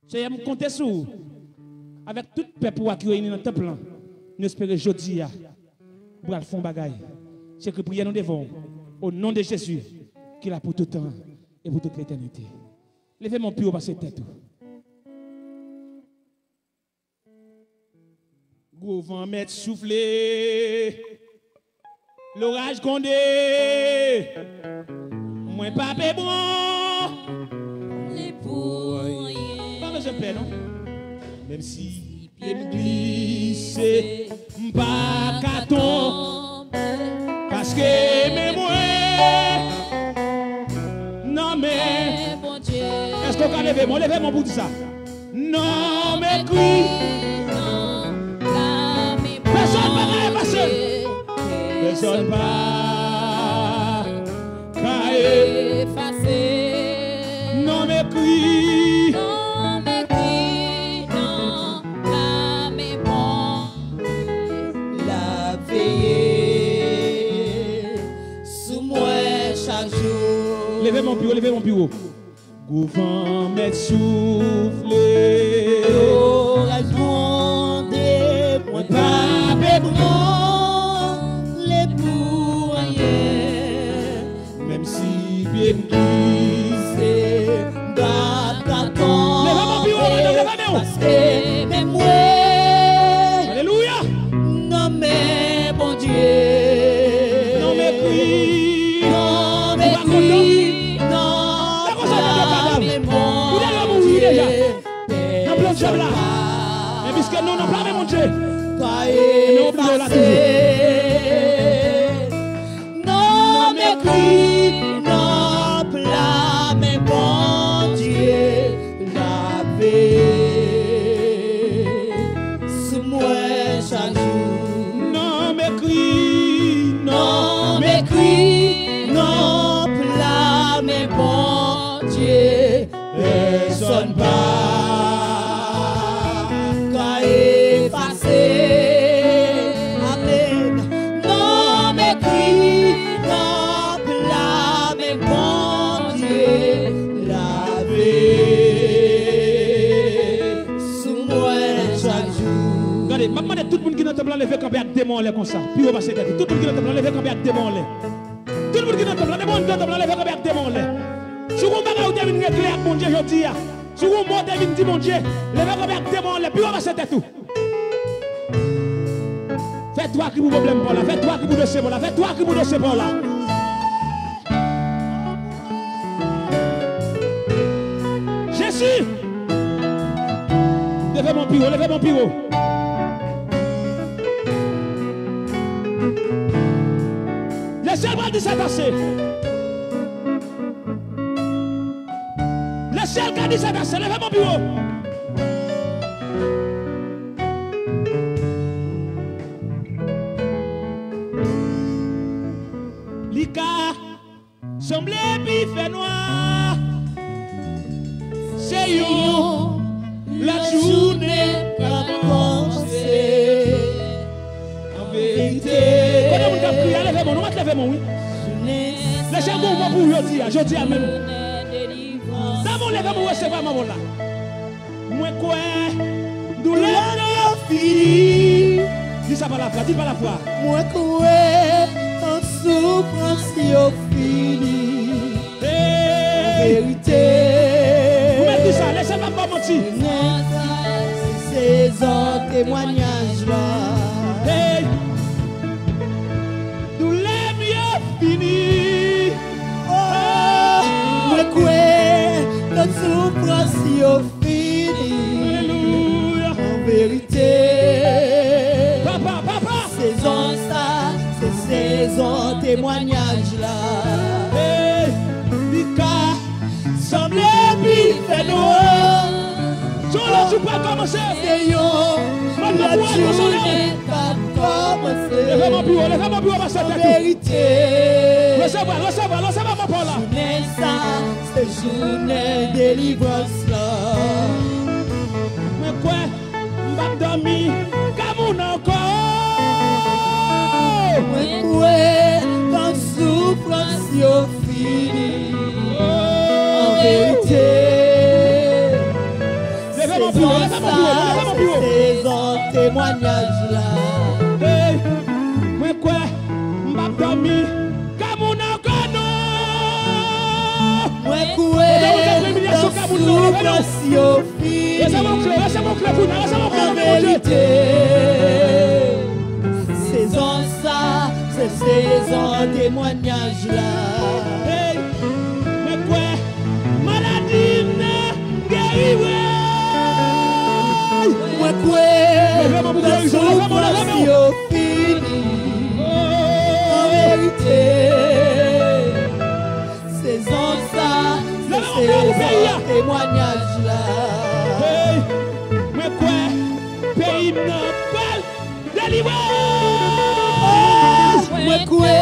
Seyè, m konte sou ou. Avèk tout pèp ou a ki reyini nan tanp lan, nou espere jodi a, ou pral fè yon bagay. Se ekri priyè nou devan w, o non de Jezi, ki la pou tout tan e pou tout letènite. Leve men w pi wo pase tèt ou. Gwo van mèt soufle, loraj gwonde, mwen pa pe branle pou anyen. Pa bezwen pè, non. Menm si pye m glise, m pa ka tonbe, paske men mwen nan men Bondye. Èske w ka leve men w? Leve men w pou w di sa. Non m ekri nan pla men Bondye. Pèsonn pa ka efase l. Pèsonn pa ka efase. Non m ekri. Non m ekri nan pla men Bondye. L ap veye sou mwen chak jou. Leve men w pi wo, leve men w pi wo. Gwo van mèt soufle. Loraj gwonde, mwen pa pe branle pou anyen. Menm si pye m glise, m pa ka tonbe. Leve men w pi wo, madanm, leve men w. Paske men mwen. Alelouya. Nan men Bondye. Non m ekri. Non m ekri nan pla men Bondye. Ou te dwe mouri deja. Nan plan dyab la. Men piske non w nan pla men Bondye, ebyen w ap viv la toujou. Non m ekri nan pla men Bondye. L ap veye sou mwen chak jou. Non m ekri, non m ekri nan pla men Bondye. Pèsonn pa ka efase. Amèn. Non m ekri nan pla men Bondye. L ap veye sou mwen chak jou. Gade, m ap mande tout moun ki nan tanp lan leve kanpe ak de men w anlè konsa. Pi wo pase tèt ou. Tout moun ki nan tanp lan leve kanpe ak de men w anlè. Tout moun ki nan tanp lan, depi w anndan tanp lan, leve kanpe ak de men w anlè. Si w gen yon bagay ou te vin regle ak Bondye jodi a, Si w gon mo w te vin di Bondye, leve kanpe ak de men w anlè, pi wo pase tèt ou. Fè twa kri pou pwoblèm pa w la, fè twa kri pou dosye pa w la, fè twa kri pou dosye pa w la. Jezi! Leve men w pi wo, leve men w pi wo. Lesyèl pral di sa pase. Lesyèl ka di sa pase, leve men w pi wo. Li ka sanble pi fè nwa. Se yon lòt jounen k ap kòmanse. An verite. Kote moun k ap kriye a, leve men w, nou mèt leve men w, wi. Lesyèl gon mo pou ou jodi a, jodi a menm. Damou, leve men w, resevwa mo w la. Mwen kwè doulè m yo fini. Di sa pa lafwa, di l pa lafwa. Mwen kwè tout soufrans yo fini. Hey! An verite. Ou mèt di sa, lesyèl p ap ba w manti. Se sezon temwanyaj la. Hey! Doulè m yo fini. Oh, mwen kwè tout soufrans yo fini. Alelouya. An verite, papa, papa, sezon sa, se sezon temwanyaj la. Hey, li ka sanble pi fè nwa. Se yon lòt jou pral kòmanse. Se yon lòt jounen k ap kòmanse. Leve men w pi wo, leve men w pi wo, pase tèt ou. An verite. Resevwa, resevwa, resevwa mo pa w la. Jounen sa, se jounen delivrans la. Mwen kwè m p ap dòmi ka moun ankò. Mwen kwè tan soufrans yo fini. An verite, leve men w pi wo, leve men w pi wo, leve men w pi wo. Sezon temwanyaj la. Hey, mwen kwè m p ap dòmi ka moun ankò non. Mwen kwè tan soufrans yo fini. Resevwa yon kle, resevwa yon kle kounye a, resevwa yon kle nan non Bondye. An verite, sezon sa, se sezon temwanyaj la. Hey, mwen kwè maladi m nan geri, wi. Mwen kwè tan soufrans yo fini. An verite, sezon sa, se sezon temwanyaj la. Hey, mwen kwè peyi m nan pral delivre. Mwen kwè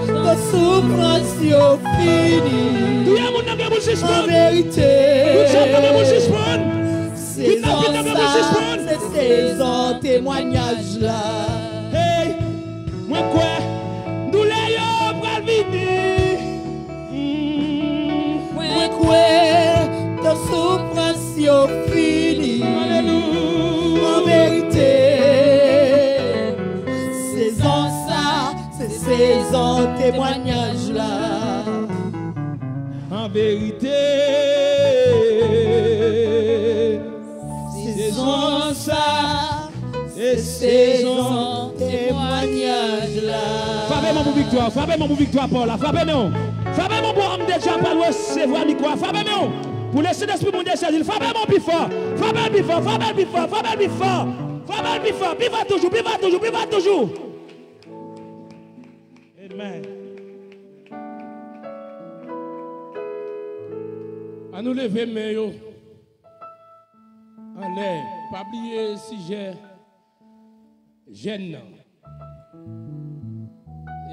tan soufrans yo fini. Touye moun nan gen pou l sispann. An verite, tout zam nan gen pou l sispann. Kidnapin nan gen pou l sispann. Sezon sa, se sezon temwanyaj la. Hey, mwen kwè doulè yo pral vini. Mm. Mwen kwè tan soufrans yo fini. Alelouya. An verite, sezon sa, se sezon temwanyaj la. An verite, sezon sa, se sezon temwanyaj la. Frape men w pou viktwa, frape men w pou viktwa pa w la, frape men w. Frape men w pou òm de Dye a pral resevwa mikwo a, frape men w. Pou Lesentespri Bondye sezi l, frape men w pi fò. Frape l pi fò, frape l pi fò, frape l pi fò. Frape l pi fò, pi fò toujou, pi fò toujou, pi fò toujou. Amen. Ann nou leve men yo anlè. Pa bliye sijè jèn nan.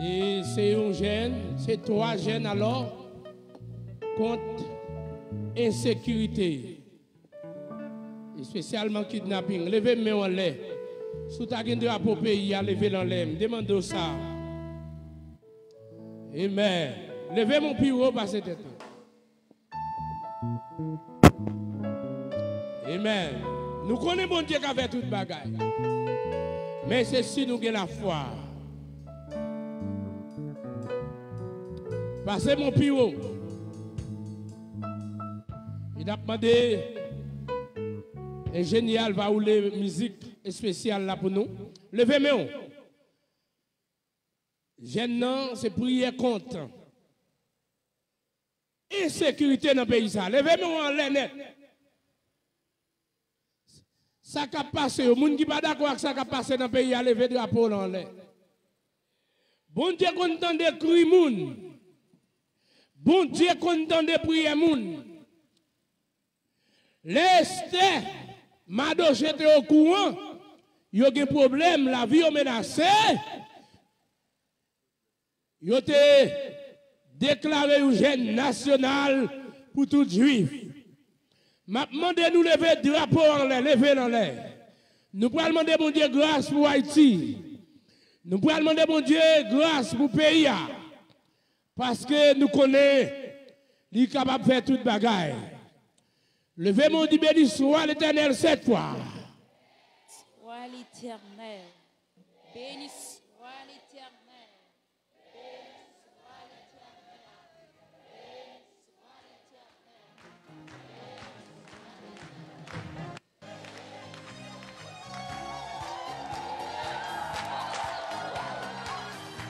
E se yon jèn, se twa jèn alò kont ensekirite. Espesyalman kidnaping. Leve men w anlè. Si w ta gen drapo peyi a, leve l anlè. M te mande w sa. Amen. Leve men w pi wo pase tèt ou. Amen. Nou konnen Bondye ka fè tout bagay. Men se si nou gen lafwa. Pase men w pi wo. N ap mande enjenyè al va woule mizik espesyal la pou nou. Leve men w. Jèn nan, se priyè kont ensekirite nan peyi sa. Leve men w anlè nèt. Sa k ap pase yo, moun ki pa dakò ak sa k ap pase nan peyi a, leve drapo w la anlè. Bondye konn tande kri moun. Bondye konn tande priyè moun. Lè Estè Madoche te okouran, yo gen pwoblèm, lavi yo menase, yo te deklare yon jèn nasyonal pou tout Jwif. M ap mande nou leve drapo anlè, leve l anlè. Nou pral mande Bondye gras pou Ayiti. Nou pral mande Bondye gras pou peyi a. Paske nou konnen li kapab fè tout bagay. Leve men w, di, Beni swa Letènèl sèt fwa. Swa Letènèl. Beni swa Letènèl.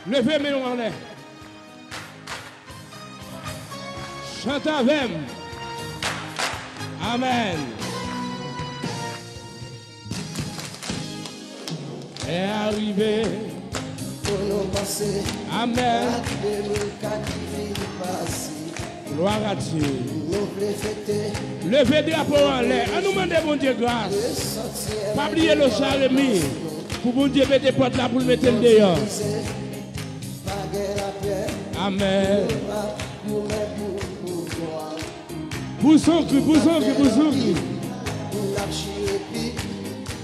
Leve men w anlè. Chante avè m. Amèn. Lè a rive pou nou panse. Amèn. Ak de mil kat ki vin pase. Gloire à Dieu. Nou vle fete. Leve drapo anlè. An nou mande Bondye gras. Pa bliye Locha Remy. Pou Bondye mete pòt la pou l mete l deyò. Pa gen lapè. Amèn. Nou ap goumen pou pouvwa. Pou son kri, pou son kri, pou son kri. N ap chire pi,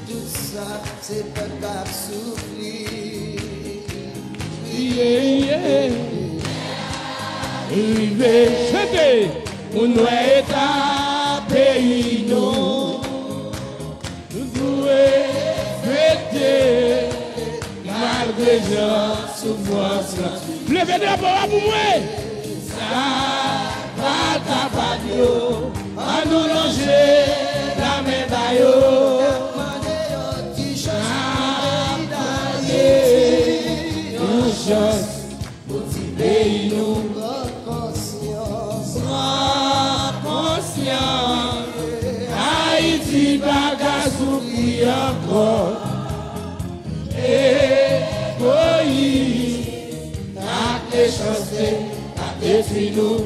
tout sa, se pèp k ap soufri. Ye, ye. Rive chante, moun wè eta peyi nou. Nou dwe fete malgre jan soufrans lan. Leve drapo a pou mwen. Sa pa kapab yo, an nou lonje lamen ba yo. N ap mande yon chans pou ti peyi nou. Pran konsyans. Pran konsyans. Ayiti pa ka soufri ankò. Egoyis ak mechanste k ap detwi nou.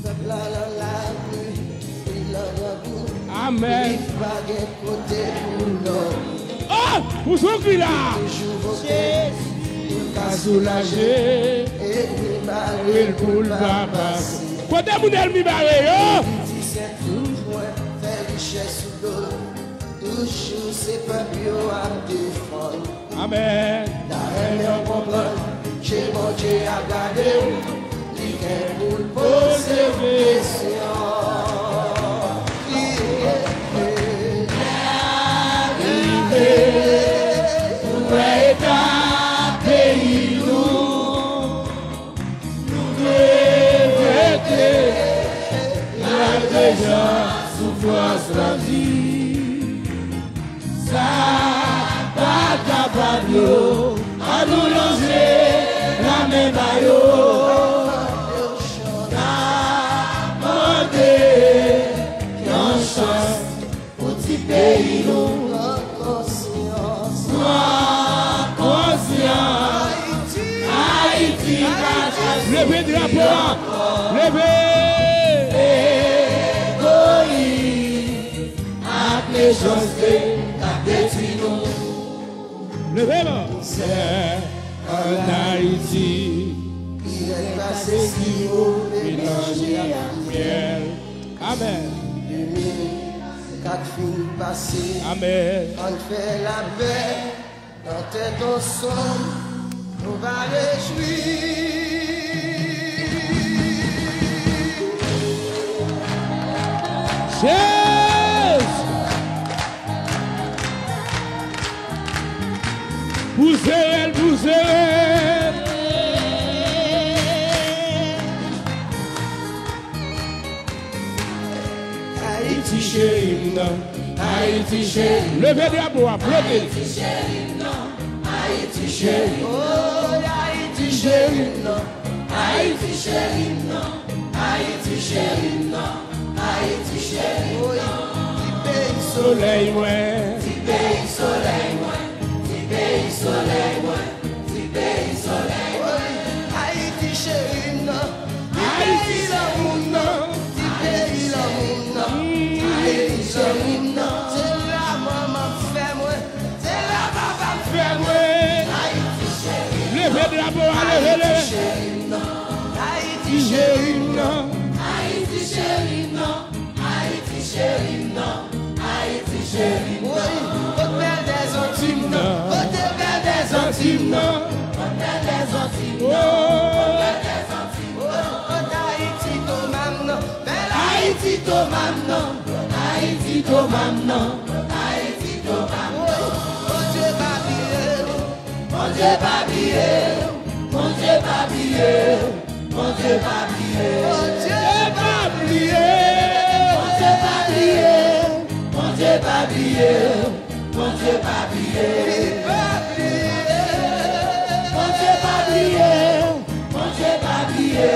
Pèp la nan lari, li nan grangou. Amèn. Li pa gen kote pou dòmi. Oh! Pou son kri la! Toujou vote pou l ka soulaje. Ènmi bare l pou l pa pase. Kote moun ènmi bare yo? Li di se tou mwen fè richès sou do. Toujou se pèp yo ap defann. Amèn. Ta renmen w konprann, je Bondye ap gade w, li gen pou l poze w kesyon. Li rive pou wè eta peyi nou. Nou dwe fete malgre jan soufrans lan di. Sa pa kapab yo, an nou lonje lamen ba yo. N ap mande yon chans pou ti peyi nou. Pran konsyans. Pran konsyans. Ayiti pa ka. Leve drapo a. Leve. Egoyis ak mechanste k ap detwi nou. Leve men. Mizè ann Ayiti. Pi rèd pase siwo melanje ak myèl. Amèn. De mil kat fin pase. Amèn. Ann fè lapè nan tèt ansanm, nou va rejwi. Jezi! Pou sere l, pou sere l. Ayiti cheri. Leve drapo a, flote. Ayiti cheri m nan. Ayiti cheri m nan. Ayiti cheri m nan. Ayiti cheri m nan. Ayiti cheri m nan. Ayiti cheri m nan. Ti peyi solèy mwen. Ti peyi solèy mwen. Ti peyi solèy mwen. Ti peyi solèy mwen. Ayiti cheri m nan. Ti peyi lanmou m nan. Ti peyi lanmou m nan. Ayiti cheri m nan. Se la manman fè mwen. Se la papa fè mwen. Ayiti cheri m nan. Leve drapo a, leve, leve. Ayiti cheri m nan. Ayiti cheri m nan. Ayiti cheri m nan. Ayiti cheri m nan. Ayiti cheri m nan. Woy, kot bèl dèzanti m nan. Kote bèl dèzanti m nan. Kot bèl dèzanti m nan. Kot bèl dèzanti m nan. Kot Ayiti toma m nan. Bèl Ayiti toma m nan. Ayiti toma m nan. Ayiti toma m nan. Woy, Bondye pa bliye nou. Bondye pa bliye nou. Bondye pa bliye nou. Bondye pa bliye. Bondye pa bliye. Bondye pa bliye. Bondye pa bliye. Bondye pa bliye. Li pa bliye. Bondye pa bliye. Bondye pa bliye.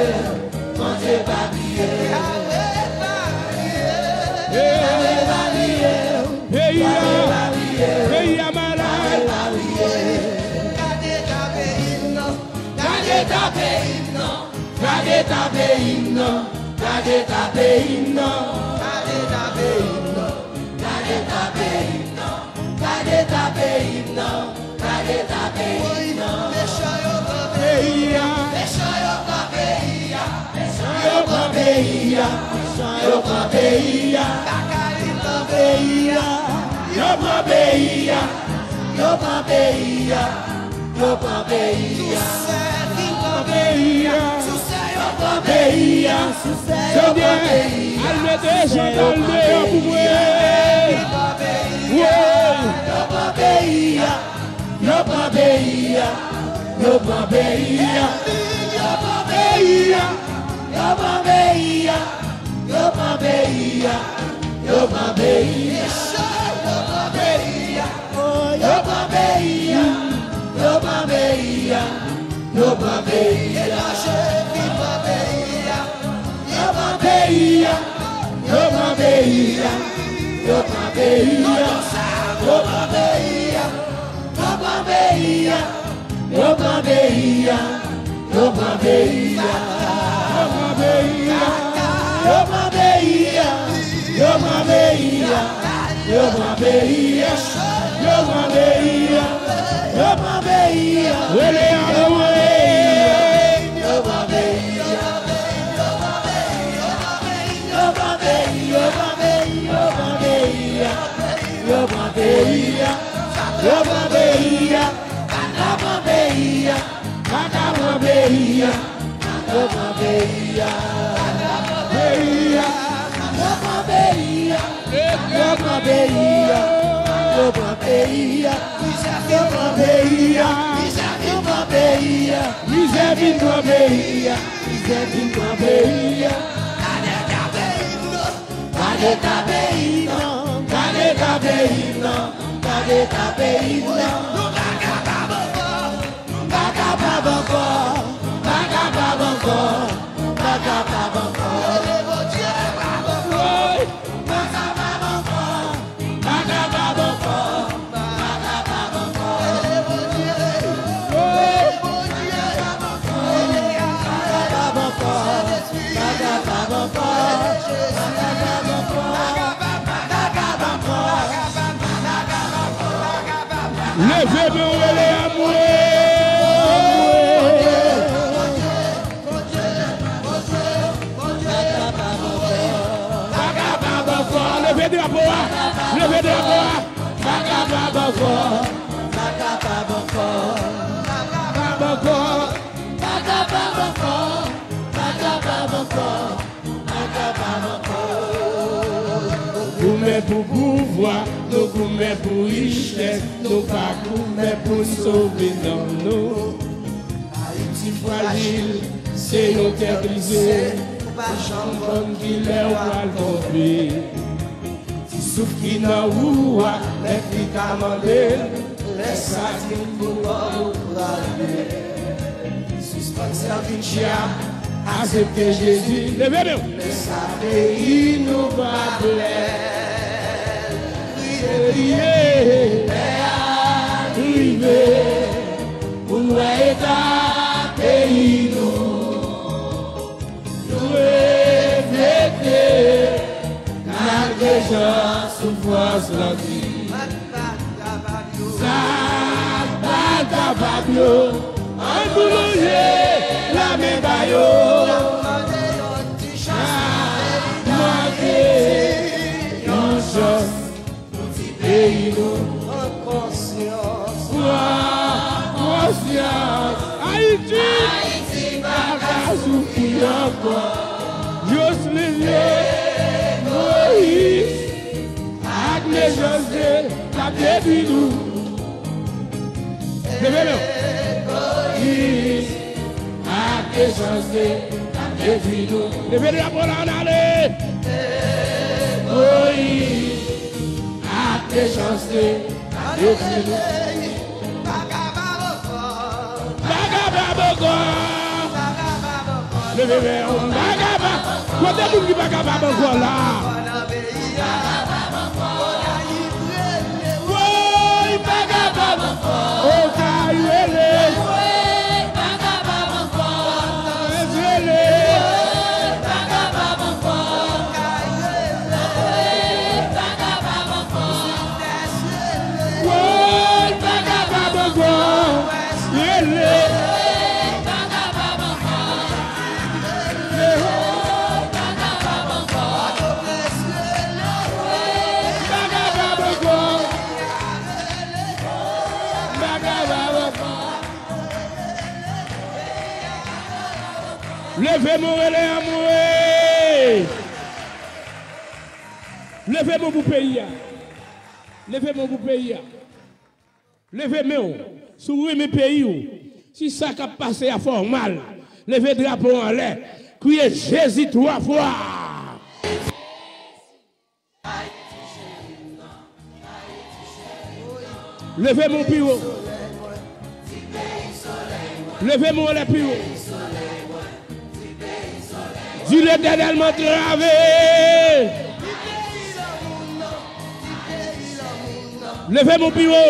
Bondye pa bliye. Yahweh pa bliye. Yahweh pa bliye. Peyi a, peyi a malad. Gade ta peyi m nan. Gade ta peyi m nan. Gade ta peyi m nan. Gade ta peyi m nan. Gade ta peyi m nan. Gade ta peyi m nan. Gade ta peyi m nan. Gade ta peyi m nan. Mechan yo pran peyi a. Mechan yo pran peyi a. Yo pran peyi a. Yo pran peyi a. Bakali pran peyi a. Yo pran peyi a. Yo pran peyi a. Yo pran peyi a. Yo pran peyi a. Yo pran peyi a. Yo pran peyi a. Al mete jan al deyò pou mwen. Yo pran peyi a. Yo pran peyi a. Yo pran peyi a. Yo pran peyi a. Yo pran peyi a. Yo pran peyi a. Yo pran peyi a. Yo pran peyi a. Yo pran peyi a. Yo pran peyi a. Yo pran peyi a. Etranje vin pran peyi a. Yo pran peyi a. Yo pran peyi a. Yo pran peyi a. Yo pran peyi a. Yo pran peyi a. Yo pran peyi a. Yo pran peyi a. Yo pran peyi a. Yo pran peyi a. Yo pran peyi a. Yo pran peyi a. Yo pran peyi a. Yo pran peyi a. Rele a mwen. Yo pran peyi a. Yo pran peyi, yo pran peyi, yo pran peyi a. Yo pran peyi a. Yo pran peyi a. Yo pran peyi a. Yo pran peyi a. Yo pran peyi a. Peyi a. Yo pran peyi a. Yo pran peyi a. Yo pran peyi a. Yo pran peyi a. Yo pran peyi a. Mizè vin pran peyi a. Mizè vin pran peyi a. Gade ta peyi m nan. Gade ta peyi m nan. Gade ta peyi m nan. Gade ta peyi m nan. Nou pa kapab ankò. Pa kapab ankò, pa kapab ankò, pa kapab ankò. Rele Bondye, pa kapab ankò. Pa kapab ankò, pa kapab ankò, pa kapab ankò. Rele Bondye, rele Bondye. Pa kapab ankò, pa kapab ankò, pa kapab ankò. Leve men w, rele a mwen. Pa kapab ankò. Leve drapo a. Leve drapo a. Pa kapab ankò. Pa kapab ankò. Pa kapab ankò. Pa kapab ankò. Pa kapab ankò. Nou pa kapab ankò. Nou goumen pou pouvwa, nou goumen pou richès, nou pa goumen pou sove nanm nou. Ayiti frajil, se yon tè brize, ou pa janm konn kilè w pral tonbe. Ti Souf ki nan wou a, mèt li ka mande l, lè sa di m pou kò ou prale. Sispann sèvi djab, aksepte Jezi. Leve men w. Lè sa peyi nou pa plè. Kriye, kriye, lè a rive pou n wè eta peyi nou. Nou reflekte malgre jan soufrans lan di. Sa k pa kapab yo, ann nou lonje lamen ba yo. Sa k mande yon ti chans, yon chans pou ti peyi nou. Pran konsyans, pran konsyans. Ayiti pa ka soufri ankò. Joslin, Moyiz ak Mechanste k ap detwi nou. Leve men w. Moyiz ak Mechanste k ap detwi nou. Leve drapo la, ann ale. Moyiz ak Mechanste k ap detwi nou. Pa kapab ankò. Leve men w, pa kapab. Kote moun ki pa kapab ankò la? Woy, pa kapab ankò. Okay rele. Pòtoprens rele. Woy, pa kapab ankò. Rele. Pa kapab ankò. Pa kapab ankò. Leve men w, rele anmwe. Leve men w pou peyi a. Leve men w pou peyi a. Leve men w. Si w renmen peyi w, si sa k ap pase a fè w mal, leve drapo w anlè. Kriye Jezi twa fwa. Leve men w pi wo. Leve men w anlè pi wo. Di Letènèl m antrave. Leve men w pi wo.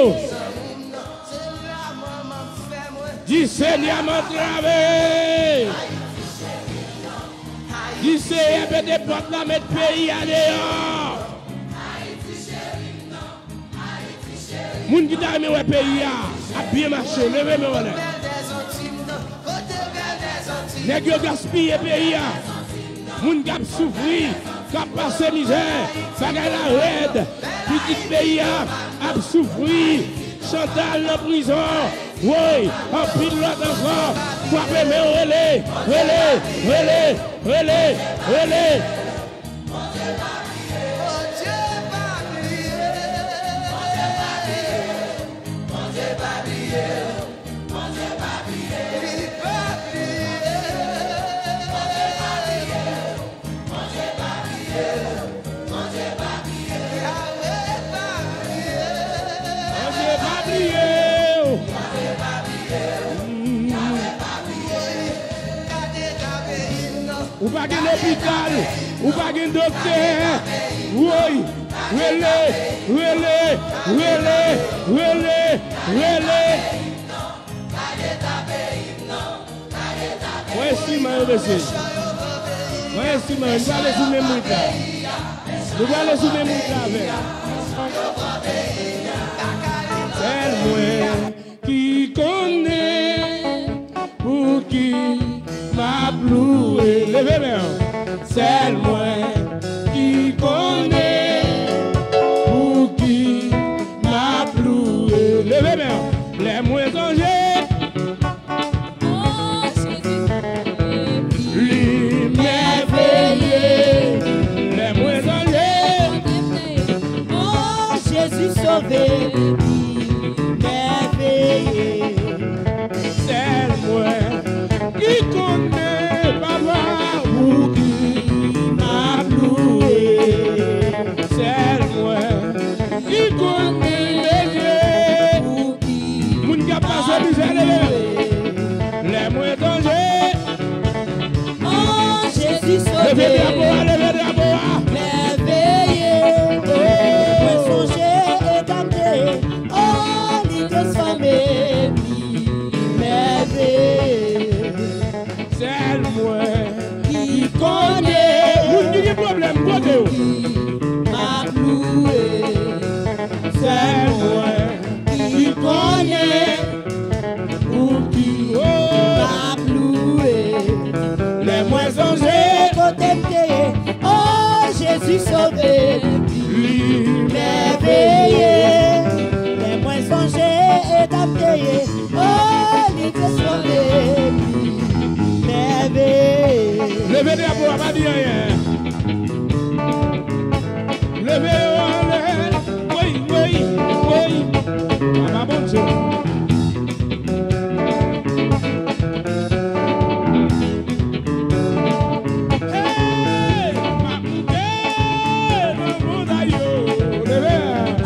Di Senyè m antrave. Di Seyè pete pòt la, met peyi a deyò. Moun ki ta renmen wè peyi a ap byen mache, leve men w anlè. Nèg yo gaspiye peyi a. Moun k ap soufri, k ap pase mizè, bagay la rèd. Pitit peyi a ap soufri. Chantal nan prizon. Woy, anpil lòt ankò. Frape men w, rele, rele, rele, rele, rele. Bondye pa bliye w. Ou pa gen lopital, ou pa gen doktè. Woy, rele, rele, rele, rele, rele. Mwen enstriman yo, mesye. Mwen enstriman yo. Nou prale sou menm rit la. Nou prale sou menm rit la avè m. Sèl mwen ki konnen pou ki m ap louwe. Leve men w. Sèl mwen ki konnen pou ki m ap louwe. Leve men w. Lè mwen sonje li mèveye. Lè mwen sonje. O Jezi sove li mèveye. Sèl mwen ki konnen, papa, pou ki m ap louwe. Sèl mwen. Mizè, leve. Lè mwen sonje. Oh, Jezi sove. Leve drapo a, leve drapo a. Mèveye. Oh, mwen sonje eta m te ye. Oh, li transfòme m, li mèveye. Sèl mwen ki konnen. Moun ki gen pwoblèm, kote w? M ap louwe. Sèl mwen ki konnen. Pou ki m ap louwe. Lè mwen sonje kote m te ye. Oh, Jezi sove m, li mèveye. Lè mwen sonje eta m te ye. Oh, li transfòme m, li mèveye. Leve drapo a, pa di anyen. Leve yo anlè. Woy, woy, woy. Papa Bondye. Hey, m ap monte nan montay yo. Leve.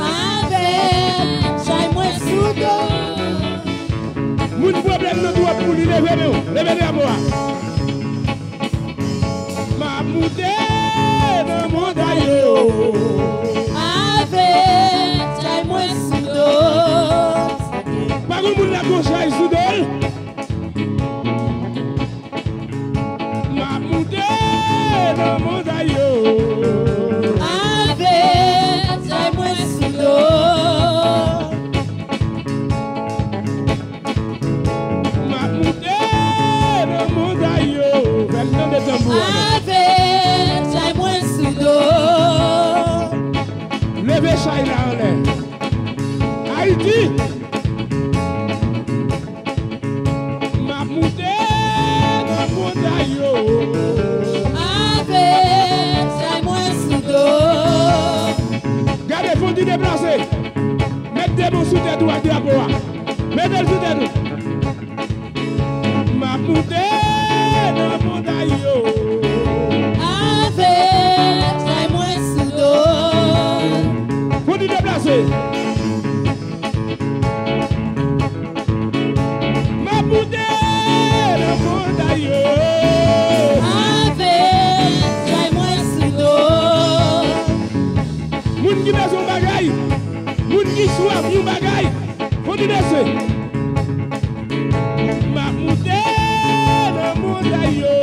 Avèk chay mwen sou do. Moun pwoblèm nan twòp pou li, leve men w, leve drapo a. M ap monte nan montay yo. Avèk chay mwen sou do. Pa gen moun la gon chay sou do l. M ap monte nan montay yo. Avèk chay mwen sou do. M ap monte nan montay yo. Fè m tande tanbou a non. Avèk chay mwen sou do. Leve chay la anlè. Ayiti. M ap monte nan montay yo. Avèk chay mwen sou do. Gade, fò n deplase. Met de men w sou tèt ou ak drapo a. Mete l sou tèt ou. M ap monte nan montay yo. Avèk chay mwen sou do. Fò n deplase. M ap monte nan montay yo. Avèk chay mwen sou do. Moun ki bezwen yon bagay, moun ki swaf yon bagay, fò n deplase. M ap monte nan montay yo.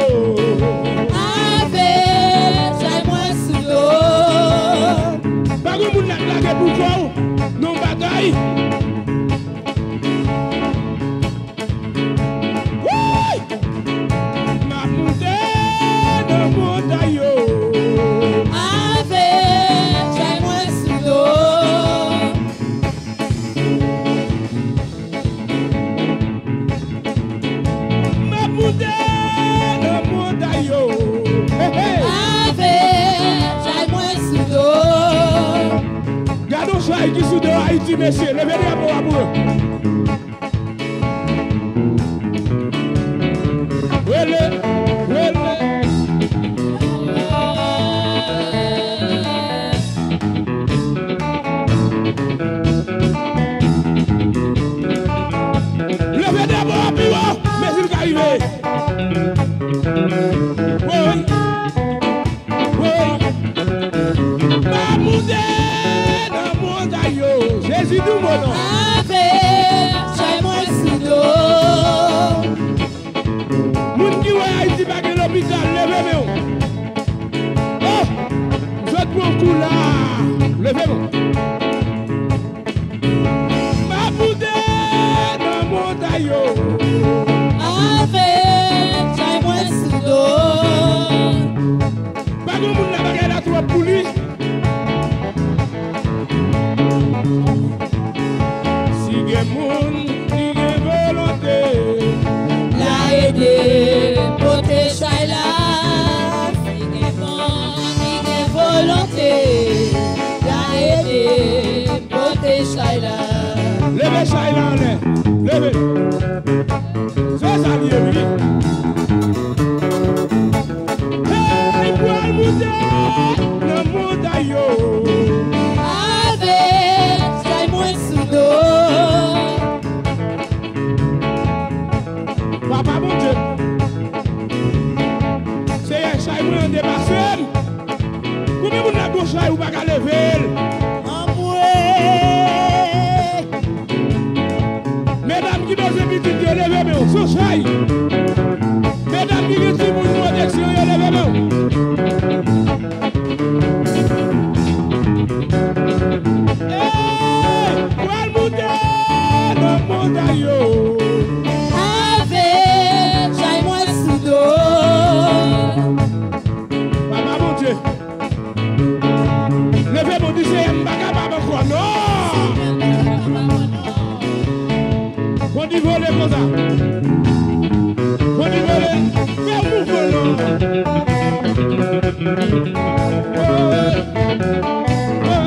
Avèk chay mwen sou do. Pa gen moun la k lage pou kò w nan yon batay. Woy! M ap monte nan montay yo. Avèk chay mwen sou do. M ap monte nan montay yo. Hey, hey. Avèk chay mwen sou do. Gade yon chay ki sou do Ayiti, mesye. Leve drapo a pou yo. Rele, rele. Leve drapo a pi wo, men si l ka rive. Woy. Woy. M ap monte nan montay yo. Jezi di yon mo non. Avèk chay mwen sou do. Moun ki wè Ayiti pa gen lopital, leve men w. Oh! M sot pran kou la. Leve men w. M ap monte nan montay yo. Avèk chay mwen sou do. Pa gen moun la bagay la twòp pou li. Si gen moun ki gen volonte, la ede pote chay la. Si gen moun ki gen volonte, la ede pote chay la. Leve chay la anlè. Leve. Se sa l ye, wi. Hey, pral monte nan montay yo. Avèk chay mwen sou do. Chay! Medam ki gen timoun pwoteksyon yo, leve men w. Ey! Pral moute nan montay yo. Avèk chay mwen sou do. Papa Bondye. Leve men w, di, Seyè, m pa kapab ankò, non! Bondye vole konsa. Bondye vole. Fè mouvman, non! Oh, oh, oh,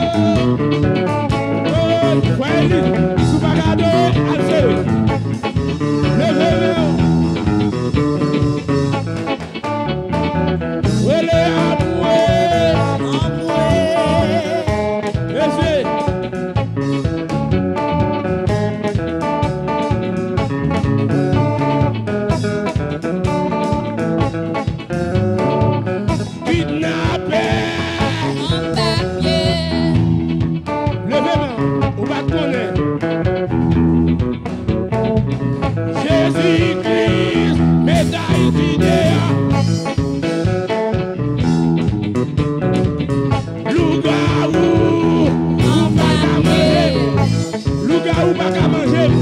oh. Fwa Eli, si w pa ka adore, al sere. Leve men w. Rele anmwe, anmwe. Ese. Kidnapè. Anba pye. Leve men w, ou pa t konnen. Jezi Kris, met Ayiti deyò. Lougawou, ou pa ka manje m. Lougawou pa ka manje m.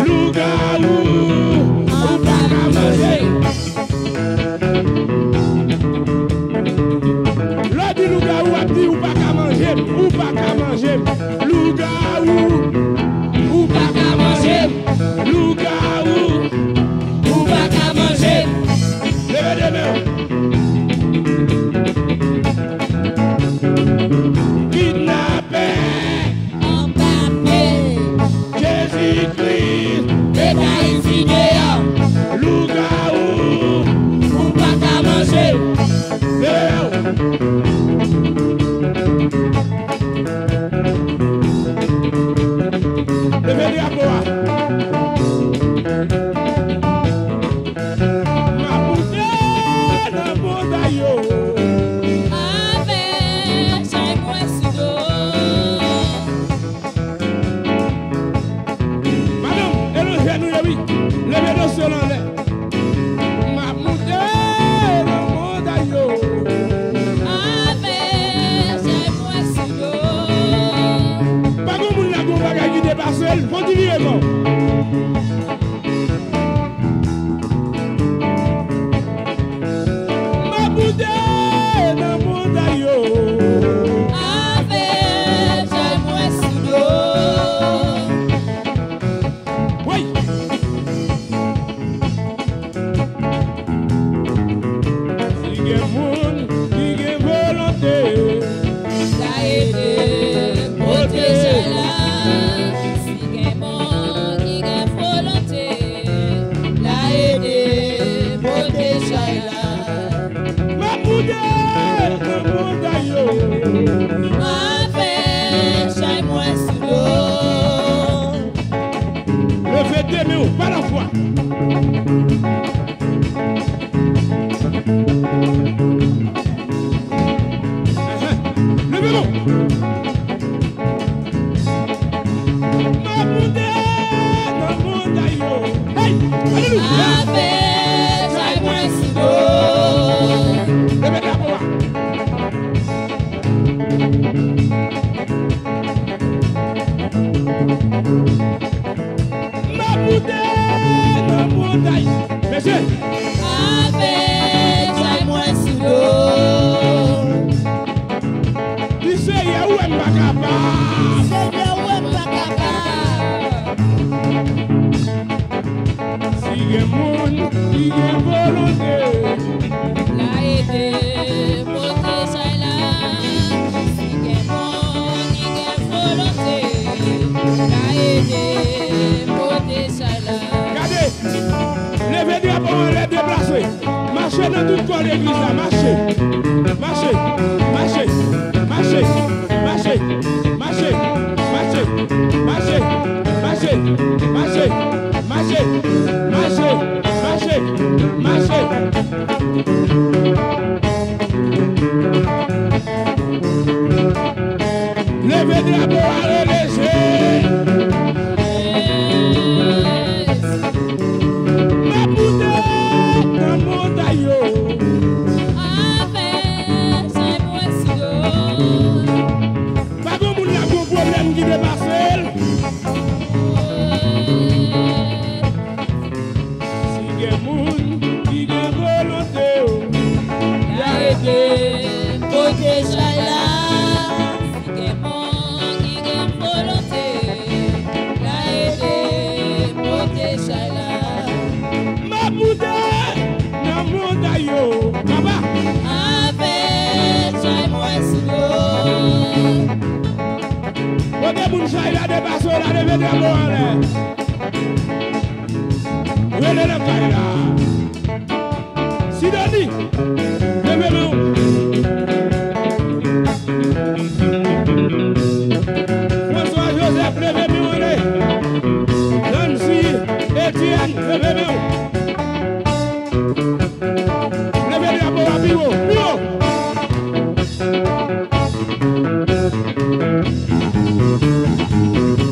Lougawou, ou pa ka manje m. Lè w di lougawou ap di ou pa ka manje m, ou pa ka manje m. Lougawou, ou pa ka manje m. Lougawou, ou pa ka manje m. Leve de men w. Kidnapè. Anba pye. Jezi Kris, met Ayiti deyò. Lougawou, ou pa ka manje. Leve men w. Leve drapo a. M ap moute nan montay yo. Avèk chay mwen sou do. Madanm, e nan jèn nou ye, wi. Leve dosye w anlè. M ap moute nan montay yo. Avèk chay mwen sou do. Pa gen moun la, gen yon bagay ki depase l, fò di vire kò. M ap moute nan montay yo. Avèk chay mwen sou do. Wi. Si gen moun ki gen volonte, la ede pote chay la. Si gen moun ki gen volonte, la ede pote chay la. M ap moute nan montay yo. M ap fè chay mwen sou do. Leve de men w, pa lafwa. Leve men w. M ap moute nan montay yo. Hey! Alelouya! Avèk chay mwen sou do. Leve drapo a. M ap moute nan montay. Mesye! Avèk chay mwen sou do. Di, Seyè, ou wè m pa kapab. Seyè, ou wè m pa kapab. Si gen moun ki gen volonte, la ede pote chay la. Si gen moun ki gen volonte, la ede pote chay la. Gade, leve drapo anlè, deplase. Mache nan tout kò legliz la, mache. Mache, mache, mache, mache. Leve drapo a, rele je. Leve drapo anlè. Rele nan kay la. Sidoni, leve men w. François Joseph, leve men w anlè. Nancy Etienne, leve men w. Leve drapo a pi wo, pi wo.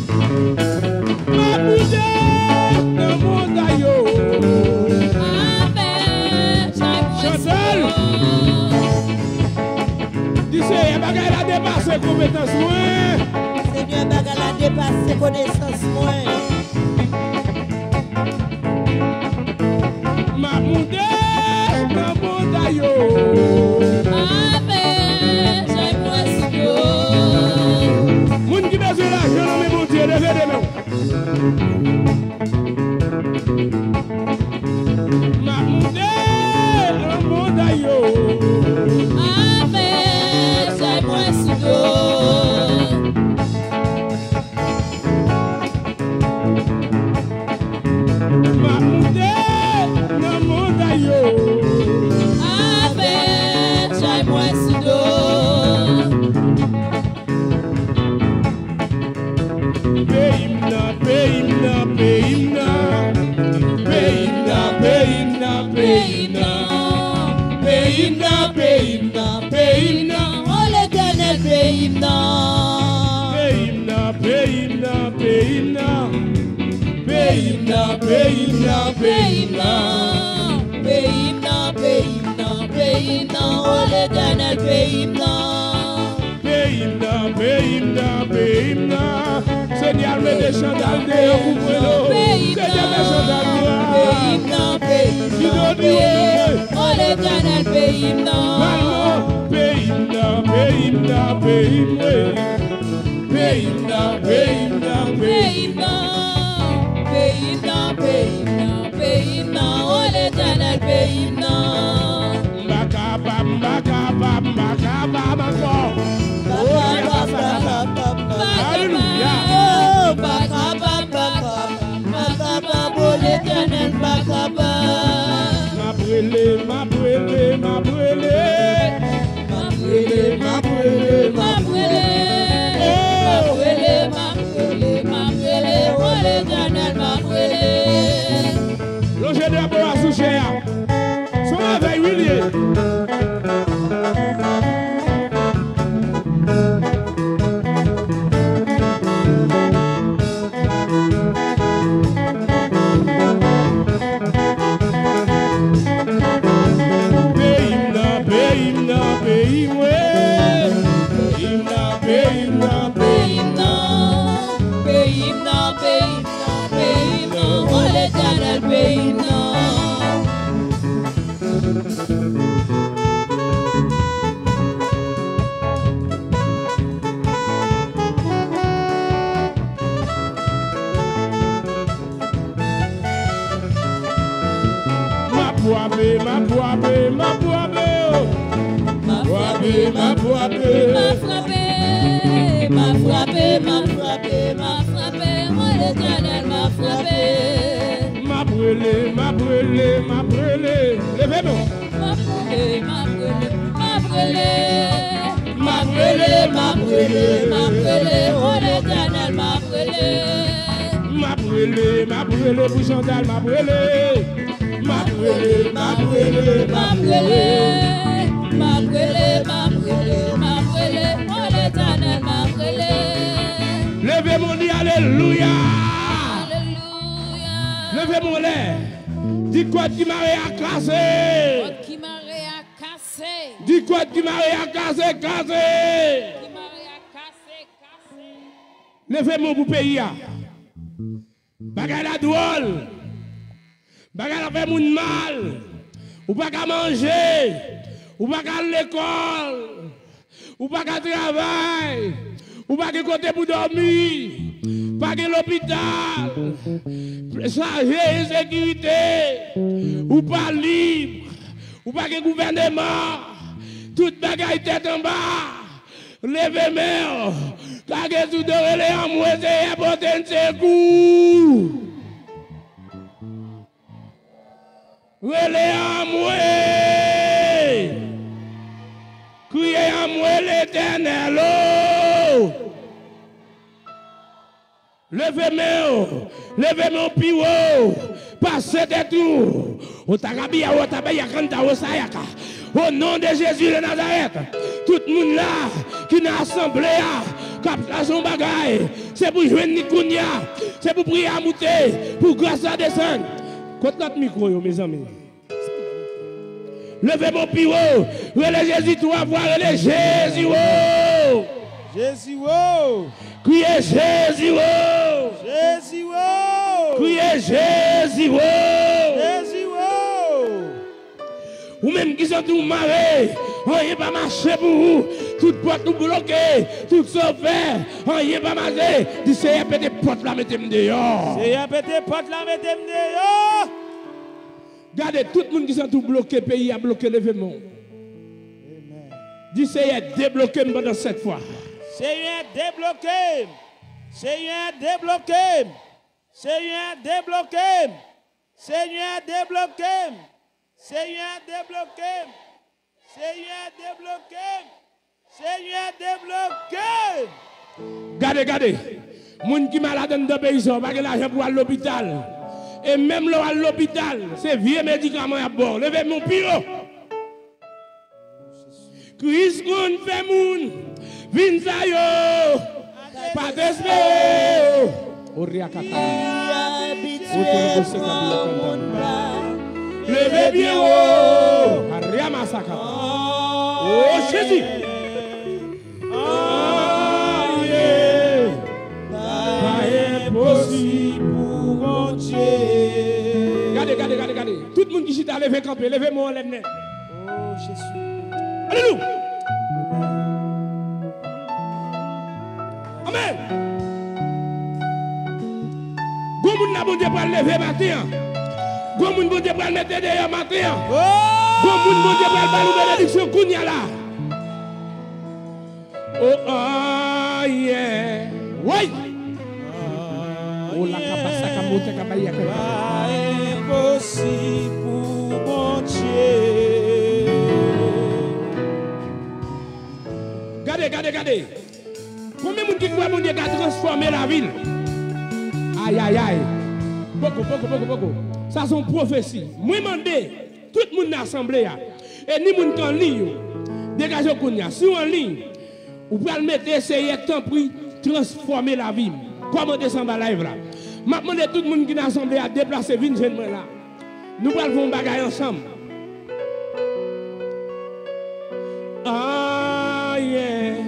M ap monte nan montay yo. Chantal, di Senyè, bagay la depase konpetans mwen. Senyè, bagay la depase konesans mwen. M ap monte nan montay yo. Avèk zèl mwen sou do. Moun ki bezwen lajan nan men Bondye, leve de men w. M ap monte nan montay yo. Avèk zèl mwen sou do. M ap monte nan montay yo. Avèk chay mwen sou do. Peyi m nan, peyi m nan, peyi m nan. Peyi m nan, peyi m nan, peyi m nan. Peyi m nan, peyi m nan, peyi m nan. O Letènèl, peyi m nan. Peyi m nan, peyi m nan, peyi m nan. Peyi m nan, peyi m nan, peyi m nan. Peyi m nan, peyi m nan, peyi m nan. O Letènèl, peyi m nan. Peyi m nan, peyi m nan, peyi m nan. Senyè, al mete Chantal deyò pou mwen, non. Senyè, fè Chantal gras. Peyi m nan, peyi m nan, peyi m nan. O Letènèl, peyi m nan. Palman, peyi m nan, peyi m nan, peyi mwen. Peyi m nan, peyi m nan, peyi m nan. Peyi m nan, peyi m nan, peyi m nan. O Letènèl, peyi m nan. M pa kapab, m pa kapab, m pa kapab ankò. O, Yabasakata. Alelouya. M pa kapab, m pa kapab, m pa kapab, o Letènèl, m pa kapab. M ap rele, m ap rele, m ap rele. M ap rele, m ap rele, m ap rele. M ap rele, m ap rele, m ap rele. O Letènèl, m ap rele. Lonje drapo a sou chè a. Se yon revèy, wi, li ye. Peyi m nan, peyi m nan, peyi mwen. Peyi m nan, peyi m nan, peyi m nan. Peyi m nan, peyi m nan, peyi m nan. O Letènèl, peyi m nan. M ap frape, m ap frape, m ap frape, o. M ap frape, m ap frape. M ap frape, m ap frape, m ap frape, m ap frape, o Letènèl, m ap frape. M ap rele, m ap rele, m ap rele. Leve men w. M ap rele, m ap rele, m ap rele. M ap rele, m ap rele, m ap rele, o Letènèl, m ap rele. M ap rele, m ap rele pou Chantal, m ap rele. M ap rele, m ap rele, m ap rele. M ap rele, m ap rele, m ap rele, o Letènèl, m ap rele. Leve men w, di alelouya. Alelouya. Leve men w anlè. Di kòd ki mare a kase. Kòd ki mare a kase. Di kòd ki mare a kase, kase. Ki mare a kase, kase. Leve men w pou peyi a. Bagay la dwòl. Bagay la fè moun mal. Ou pa ka manje. Ou pa ka al lekòl. Ou pa ka travay. Ou pa gen kote pou dòmi. Pa gen lopital. Chaje ensekirite. Ou pa lib. Ou pa gen gouvèneman. Tout bagay tèt anba. Leve men w. Lage tout do, rele anmwe, Seyè, pote n sekou. Rele anmwe. Kriye anmwe, Letènèl o. Leve men w. Leve men w pi wo. Pase tèt ou. Otakabia, otabaya, kanta, osayaka. O non de Jezi de Nazarèt, tout moun la ki nan asanble a, k ap chache yon bagay, se pou jwenn li kounye a. Se pou priyè a moute, pou gras la desann. Kot lòt mikwo yo, mezanmi? Leve men w pi wo. Rele Jezi twa fwa. Rele Jezi wo. Jezi wo. Kriye Jezi wo. Jezi wo. Kriye Jezi wo. Jezi wo. Ou menm ki santi w mare, anyen pa mache pou ou. Tout pòt ou bloke, tout sa w fè, anyen pa mache. Di, Seyè, pete pòt la, mete m deyò. Seyè, pete pòt la, mete m deyò. Gade, tout moun ki santi w bloke, peyi a bloke, leve men w. Di, Seyè, debloke m pandan sèt fwa. Seyè, debloke m. Seyè, debloke m. Seyè, debloke m. Seyè, debloke m. Seyè, debloke m. Seyè, debloke m. Seyè, debloke m. Gade, gade. Moun ki malad anndan peyi sa, w pa gen lajan pou al lopital. E menm lè w al lopital, se vye medikaman y ap ba w. Leve men w pi wo. Kris konn fè moun vin sa yo pa t espere yo. Oriakata. Otonobo se kabila kanta. Leve pye wo. Ariamasakata. O Jezi. Anyen pa enposib pou Bondye. Gade, gade, gade, gade. Tout moun ki chita, leve kanpe, leve men w anlè nèt. Oh, Jezi. Alelouya. Amèn. Gwo moun la Bondye pral leve maten an. Gwo moun Bondye pral mete deyò maten an. Oh! Gwo moun Bondye pral ba nou benediksyon kounye a la. Oh, ah, yeah. Woy! Oh, la kabasa kamote kabaya kaka. Pa enposib pou Bondye. Gade, gade, gade. Konbyen moun ki kwè Bondye ka transfòme lavi l? Ayayay. Poko, poko, poko, poko. Sa se yon pwofesi. Mwen mande tout moun nan asanble a, e ni moun k an liy yo, degaje w kounye a. Si w an liy, ou pral mete, Seyè, tanpri, transfòme lavi m. Kòmante sa anba live la. M ap mande tout moun ki nan asanble a deplase vin jwenn mwen la. Nou pral fè yon bagay ansanm. Ah, yeah.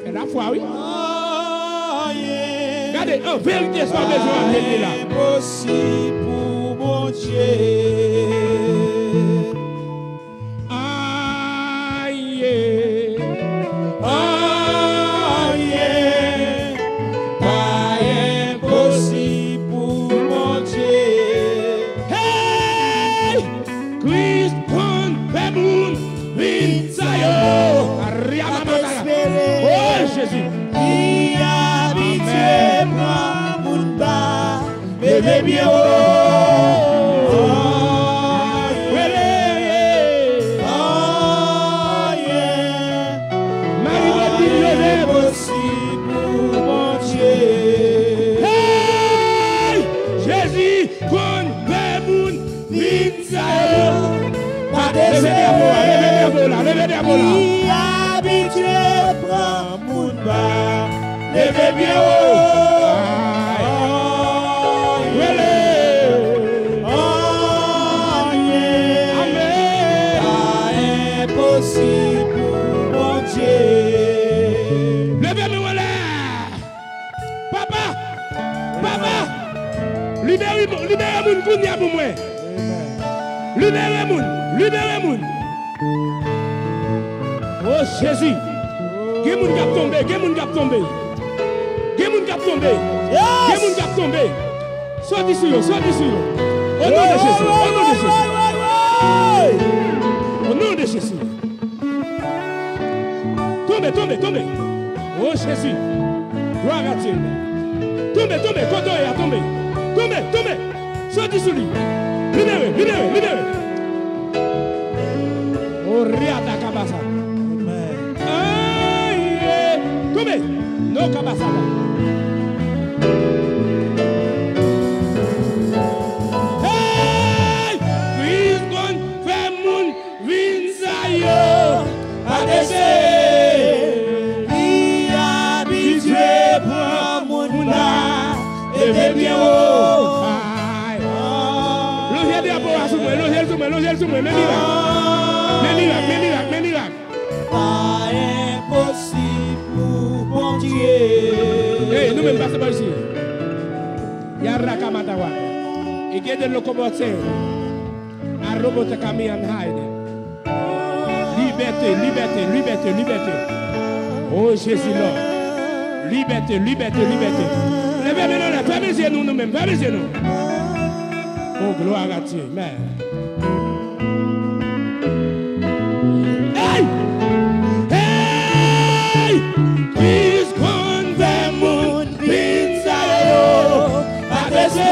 Fè lafwa, wi. Gade, an verite, sa w bezwen ap jwenn li la. Enposib pou Bondye. Aye. Aye. Pa enposib pou Bondye. Hey! Kris konn fè moun vin sa yo. Ariamamatara. Oh, Jezi. Li abitye pran moun ba. Leve pye wo. Rele. Mari Rodrigue Joseph. Pou Bondye. Hey! Jezi konn fè moun vin sa yo. Pa dezespere. Leve drapo a, leve drapo la, leve drapo la. Li abitye pran moun ba. Leve pye wo. Rele. Anyen pa enposib pou Bondye. Leve men w anlè. Papa! Papa! Libere, libere moun kounye a pou mwen. Libere moun! Libere moun! Oh, Jezi! Gen moun k ap tonbe, gen moun k ap tonbe. Gen moun k ap tonbe. Gen moun k ap tonbe. Soti sou yo, soti sou yo. O non de Jezi, o non de Jezi. O non de Jezi. Tonbe, tonbe, tonbe. Oh, Jezi. Glwa a Dye. Tonbe, tonbe, kote w ye a, tonbe. Tonbe, tonbe. Soti sou li. Libere, libere, libere. Oriata kabasa. Amen. Aye. Tonbe. No kabasa la. Hey! Kris konn fè moun vin sa yo pa teste. Li abitye pran moun ba. Leve byen wo. Lonje drapo a sou mwen, lonje l sou mwen, lonje l sou mwen. Men mirak. Men mirak, men mirak, men mirak. Pa enposib pou Bondye. Hey, nou menm pase bò isi. Yaraka matawa. Egede lokobote. Arobota kamian haide. Libète, libète, libète, libète. Oh Jezi, Lord. Libète, libète, libète. Leve men nou anlè, fèmen zye nou, nou menm, fèmen zye nou. Oh, glwa a Dye. Amen. Hey! Hey! Kris konn fè moun vin sa yo pa teste.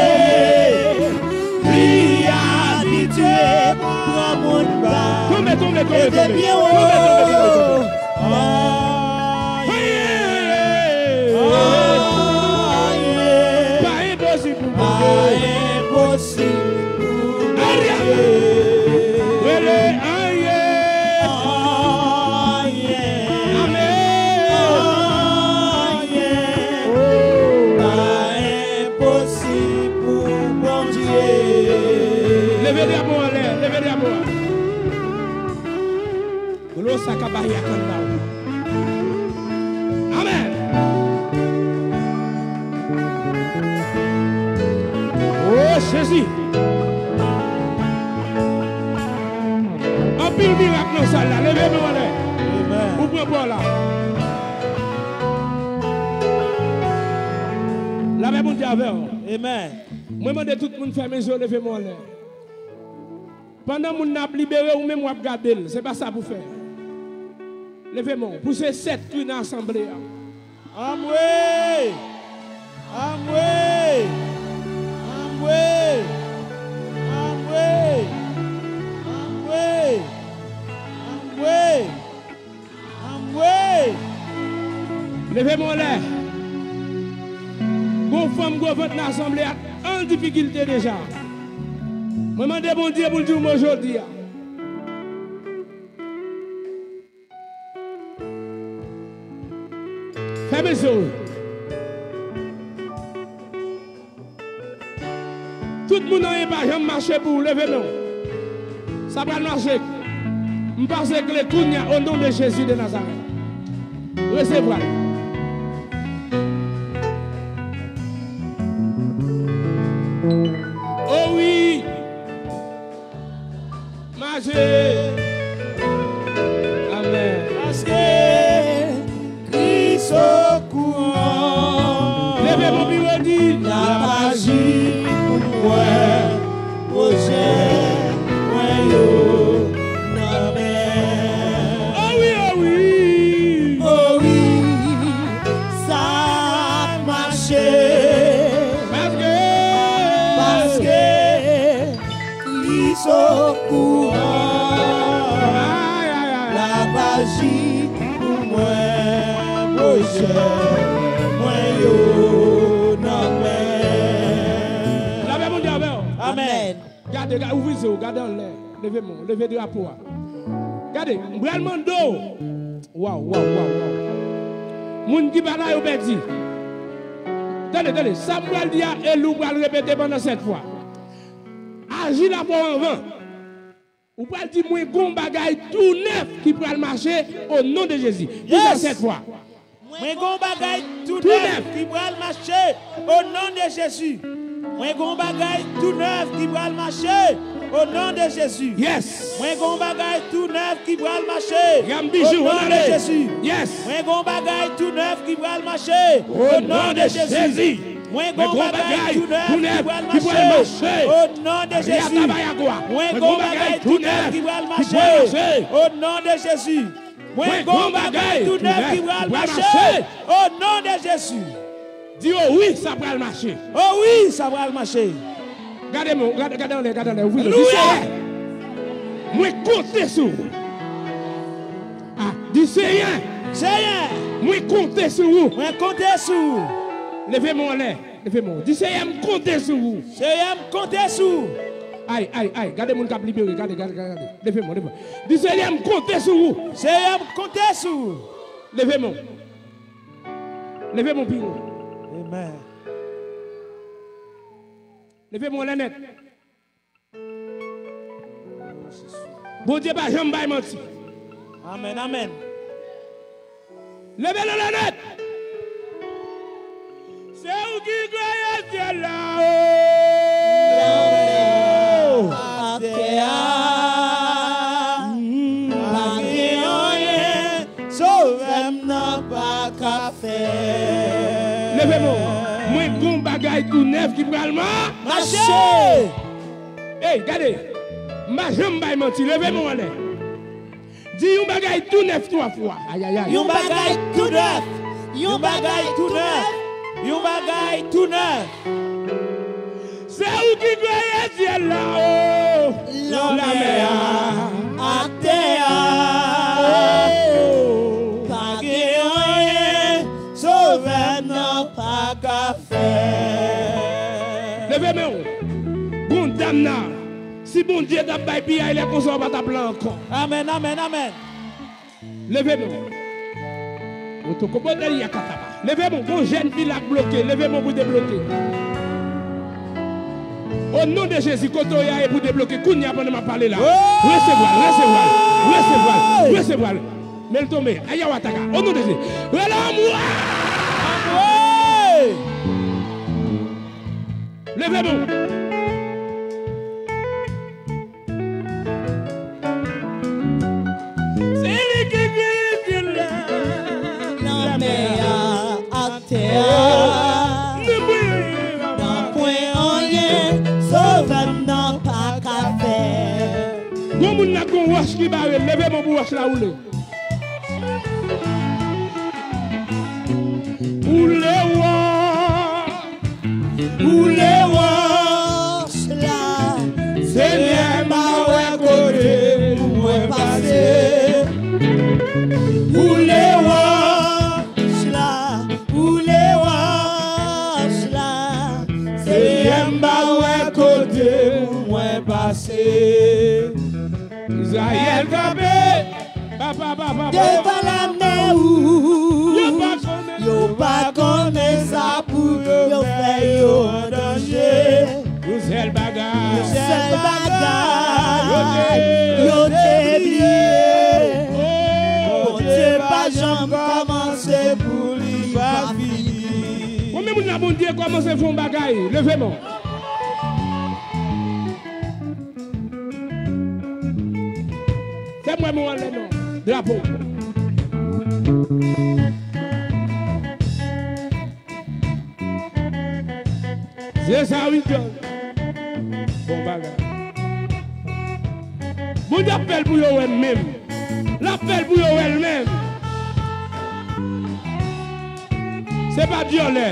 Li abitye pran moun ba. Tonbe, tonbe, tonbe, tonbe. Tonbe, tonbe, tonbe, tonbe. Aye. Aye. Pa enposib pou Bondye. Pa enposib pou Bondye. Rele aye. Aye. Amen. Aye. Oh. Pa enposib pou Bondye. Leve drapo anlè, leve drapo a. Glosakabaya kanda. Amen. Oh Jezi. Anpil mirak nan sal la. Leve men w anlè. Amen. Ou pran bò la. Lapè Bondye avè w. Amen. Mwen mande tout moun fèmen zye w, leve men w anlè. Pandan moun nan ap libere, ou menm w ap gade l. Se pa sa pou fè. Leve men w. Pouse sèt kri nan asanble a. Anmwe! Anmwe! Anmwe! Anmwe! Leve men w anlè. Gon fanm gwo vant nan asanble a an difikilte deja. Mwen mande Bondye pou l di w mo jodi a. Fèmen zye w. Tout moun anyen pa janm mache pou ou, leve men w. Sa pral mache. M pase kle kounye a, o non de Jezi de Nazarèt. Resevwa l. O wi. Mache. Amen. Paske Kris okouran. Leve men w pi wo, di. L ap aji pou m wè pwojè mwen yo nan men. O wi, o wi. O wi. Sa ap mache. Paske. Paske. Kris okouran. Ay, ay, ay. L ap aji pou mwen, pwojè mwen yo nan men. Lapè Bondye avè w. Amèn. Gade, gade, ouvri zye w, gade anlè. Leve men w, leve drapo a. Gade, m pral mande w. Waw, waw, waw, waw. Moun ki pa la yo pèdi. Tande, tande, sa m pral di a, e li w pral repete pandan sèt fwa. Aji lapè w anvan. Ou pral di, mwen gon bagay tou nèf ki pral mache o non de Jezi. Di sa sèt fwa. Mwen gon bagay tou nèf ki pral mache o non de Jezi. Mwen gon bagay tou nèf ki pral mache o non de Jezi. Yes. Mwen gon bagay tou nèf ki pral mache o non de Jezi. Yes. Mwen gon bagay tou nèf ki pral mache o non de Jezi. Mwen gon bagay tou nèf ki pral mache o non de Jezi. Mwen gon bagay tou nèf ki pral mache o non de Jezi. Mwen gon bagay tou nèf ki pral mache o non de Jezi. Di yo wi, sa pral mache. Oh wi, sa pral mache. Gade mwen, gade, gade anlè, gade anlè. Ouvri zye. Di, Seyè, mwen konte sou ou. Ah, di, Seyè, Seyè, mwen konte sou ou. Mwen konte sou ou. Leve men w anlè. Leve men w. Di, Seyè, m konte sou ou. Seyè, m konte sou ou. Ay, ay, ay. Gade moun k ap libere. Gade, gade, gade, gade. Leve men w, leve men w. Di, Seyè, m konte sou ou. Seyè, m konte sou ou. Leve men w. Leve men w pi wo. Amen. Leve men w anlè nèt. Bondye pa janm bay manti. Amen, amen. Leve l anlè nèt. Se ou ki kreye syèl la, oh. Atè a, pa gen anyen Sovè m nan pa ka fè. Leve men w. Mwen gon bagay tou nèf ki pral ma-, mache. Ey, gade. M pa janm bay manti. Leve men w anlè. Di yon bagay tou nèf twa fwa. Ay, ay, ay. Yon bagay tou nèf. Yon bagay tou nèf. Yon bagay tou nèf. Se ou ki kreye syèl la, oh, lanmè a, atè a, oh, pa gen anyen Sovè m nan pa ka fè. Leve men w. Gon dam nan. Si Bondye t ap bay piyay lè konsa, w pa t ap la ankò. Amen, amen, amen. Leve men w. Otokobo de yakataba. Leve men w. Gon jèn fi la k bloke. Leve men w pou debloke. O non de Jezi, kote w ye a e pou debloke. Kounye a pandan m ap pale la. Resevwa l, resevwa l, resevwa l, resevwa l. Men l tonbe. Ayawataka. O non de Jezi. Rele anmwe! Leve men w. Se li ki kreye syèl la, lanmè a, atè a. Nan pwen anyen Sovè m nan pa ka fè. Gon moun la gon wòch ki bare, leve men pou wòch la woule. Ou le wa. Ou le wòch la, Senyè, m pa wè kote pou mwen pase. Ou le wòch la, ou le wòch la, Senyè, m pa wè kote pou mwen pase. Izrayèl kanpe. Papa, papa, papa. Devan lame ou. Yo pa konnen. Yo pa konnen sa pou yo fè, yo an danje. Yon sèl bagay. Yon sèl bagay. Yo te bliye. Bondye pa janm kòmanse pou li pa fini. Konbyen moun la Bondye kòmanse fè yon bagay? Leve men w. Fè m wè men w anlè non drapo. Se sa wi, John. Bon bagay. Bondye ap fè l pou yo wè l menm. L ap fè l pou yo wè l menm. Se pa dyòlè.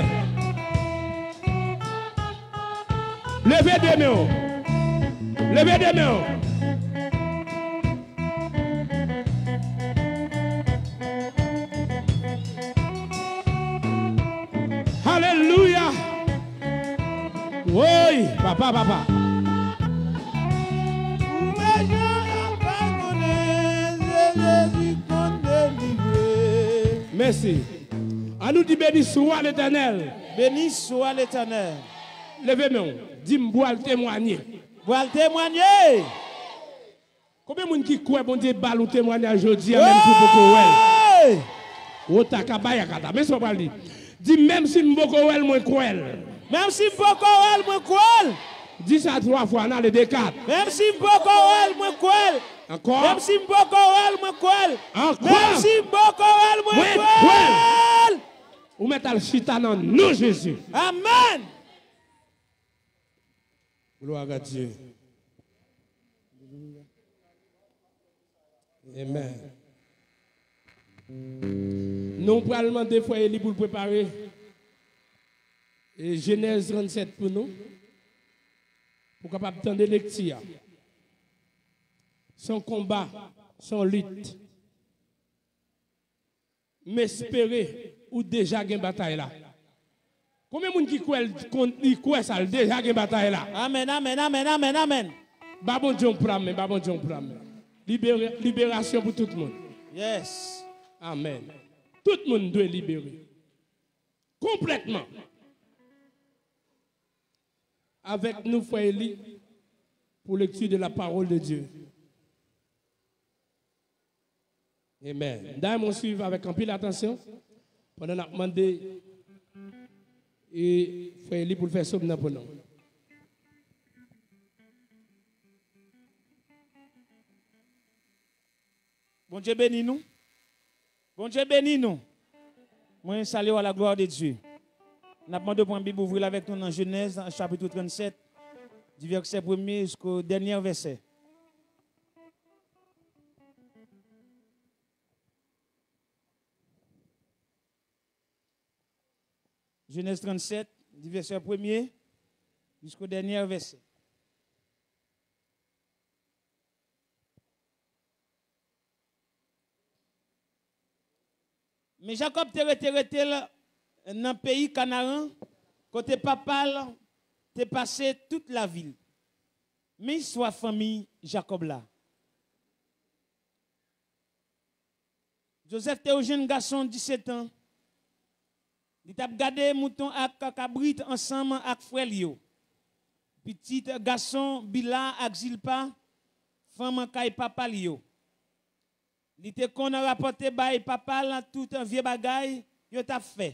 Leve de men w. Leve de men w. Alelouya. Woy, papa, papa. Ou bezwen aprann konnen se Jezi konn delivre. Mèsi. An nou di, Beni swa Letènèl. Beni swa Letènèl. Leve men w. Di m, m pral temwanye. Pral temwanye. Konbyen moun ki kwè Bondye ba l yon temwanyaj jodi a, menm si w poko wè l? Hey! Wota kabaya kata. Men sa w pral di. Di, menm si m poko wè l, mwen kwè l. Menm si m poko wè l, mwen kwè l. Di sa twa fwa, n ale de kat. Menm si m poko wè l, mwen kwè l. Ankò. Menm si m poko wè l, mwen kwè l. Ankò. Menm si m poko wè l, mwen kwè l. Ou mèt al chita nan non Jezi. Amèn. Gloire à Dieu. Amen. Nou pral mande frè Eli pou l prepare. E Jenèz trannsèt pou nou, pou w kapab tande lekti a. Se yon konba, se yon lit. M espere ou deja gen batay la. Konbyen moun ki kwè l konn, li kwè sa, l deja gen batay la? Amèn, amèn, amèn, amèn, amèn. Ba Bondye yon plam, men ba Bondye yon plam. Libere, liberasyon pou tout moun. Yes. Amèn. Tout moun dwe libere. Konplètman. Avèk nou, frè Eli, pou lekti de la parole de Dieu. Amen. Dayè, mwen swiv avèk anpil atansyon pandan n ap mande e frè Eli pou l fè sòm nan pou nou. Bondye beni nou. Bondye beni nou. Mwen salye w à la gloire de Dieu. N ap mande w pran Bib, ouvri l avèk nou nan Jenèz, chapit trannsèt, di vèsè premye jisko dènye vèsè. Jenèz trannsèt, di vèsè premye jisko dènye vèsè. Men Jakòb te rete, rete l nan peyi Kanaran, kote papa l te pase tout lavi l. Men istwa fanmi Jakòb la. Jozèf te yon jenn gason disèt an. Li t ap gade mouton ak kabrit ansanm ak frè l yo. Pitit gason Bila ak Zilpa, fanm kay papa l yo. Li te konn rapòte bay papa l tout vye bagay yo t ap fè.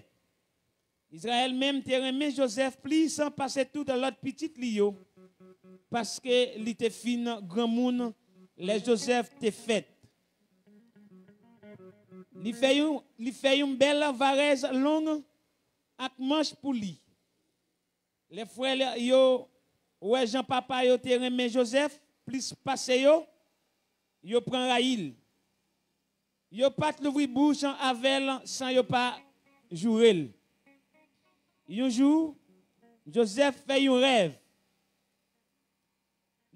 Izrayèl menm te renmen Jozèf plis pase tout lòt pitit li yo, paske li te fin granmoun lè Jozèf te fèt. Li fè yon, li fè yon bèl varèz long ak manch pou li. Lè frè l yo wè jan papa yo te renmen Jozèf plis pase yo, yo pran rayi l. Yo pa t louvri bouch avè l san yo pa joure l. Yon jou, Jozèf fè yon rèv.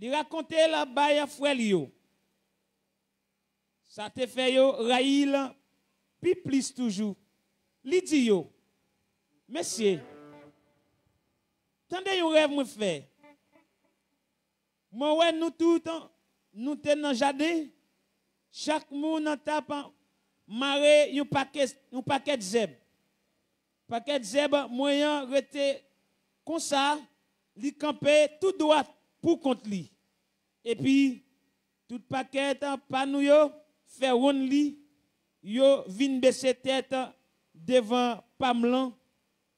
Li rakonte l bay frè l yo. Sa te fè yo rayi l pi plis toujou. Li di yo, "Mesye, tande yon rèv mwen fè. Mwen wè nou tout, nou te nan jaden, chak moun t ap mare yon pakèt, yon pakèt zèb. Pakèt zèb mwen an rete konsa, li kanpe tou dwat pou kont li. Epi, tout pakèt pa nou yo fè wonn li, yo vin bese tèt devan pa m lan,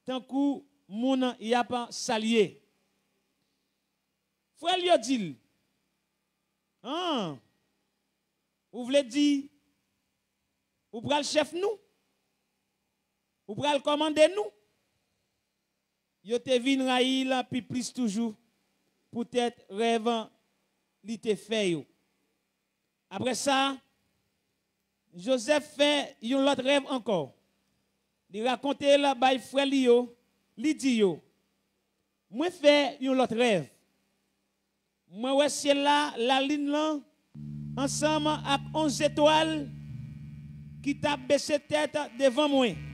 tankou moun y ap salye." Frè l yo di l, "An, ou vle di ou pral chèf nou? Ou pral kòmande nou?" Yo te vin rayi l pi plis toujou poutèt rèv li te fè yo. Apre sa, Jozèf fè yon lòt rèv ankò. Li rakonte l bay frè li yo, li di yo, "Mwen fè yon lòt rèv. Mwen wè syèl la, lalin lan, ansanm ak onz zetwal ki t ap bese tèt devan mwen."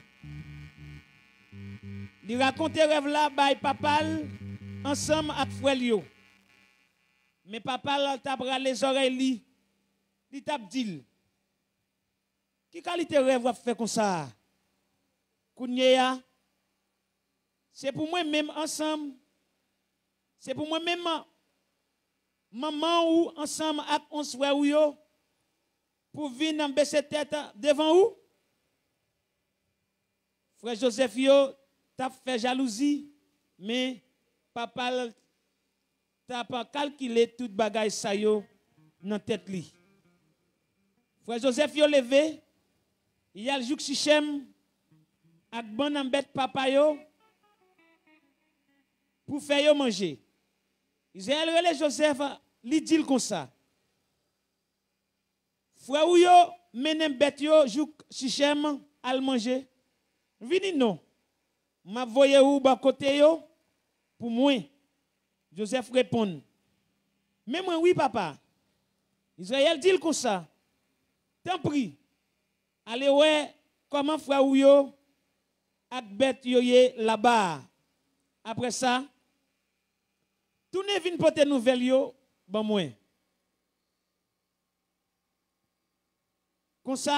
Li rakonte rèv la bay papa l ansanm ak frè l yo. Men papa l t ap rale zòrèy li, li t ap di l, "Ki kalite rèv w ap fè konsa a? Kounye a, se pou mwen menm ansanm, se pou mwen menm manman w ansanm ak onz frè w yo pou vin bese tèt devan ou?" Frè Jozèf yo t ap fè jalouzi, men papa l t ap kalkile tout bagay sa yo nan tèt li. Frè Jozèf yo leve, y al jouk Sichèm ak bann bèt papa yo pou fè yo manje. Izrayèl rele Jozèf, li di l konsa, "Frè ou yo mennen bèt yo jouk Sichèm al manje. Vini non, m ap voye ou bò kote yo pou mwen. Jozèf reponn, men mwen wi, papa. Izrayèl di l konsa, tanpri, ale wè kòman frè ou yo ak bèt yo ye laba a. Apre sa, tounen vin pote nouvèl yo ban mwen. Konsa,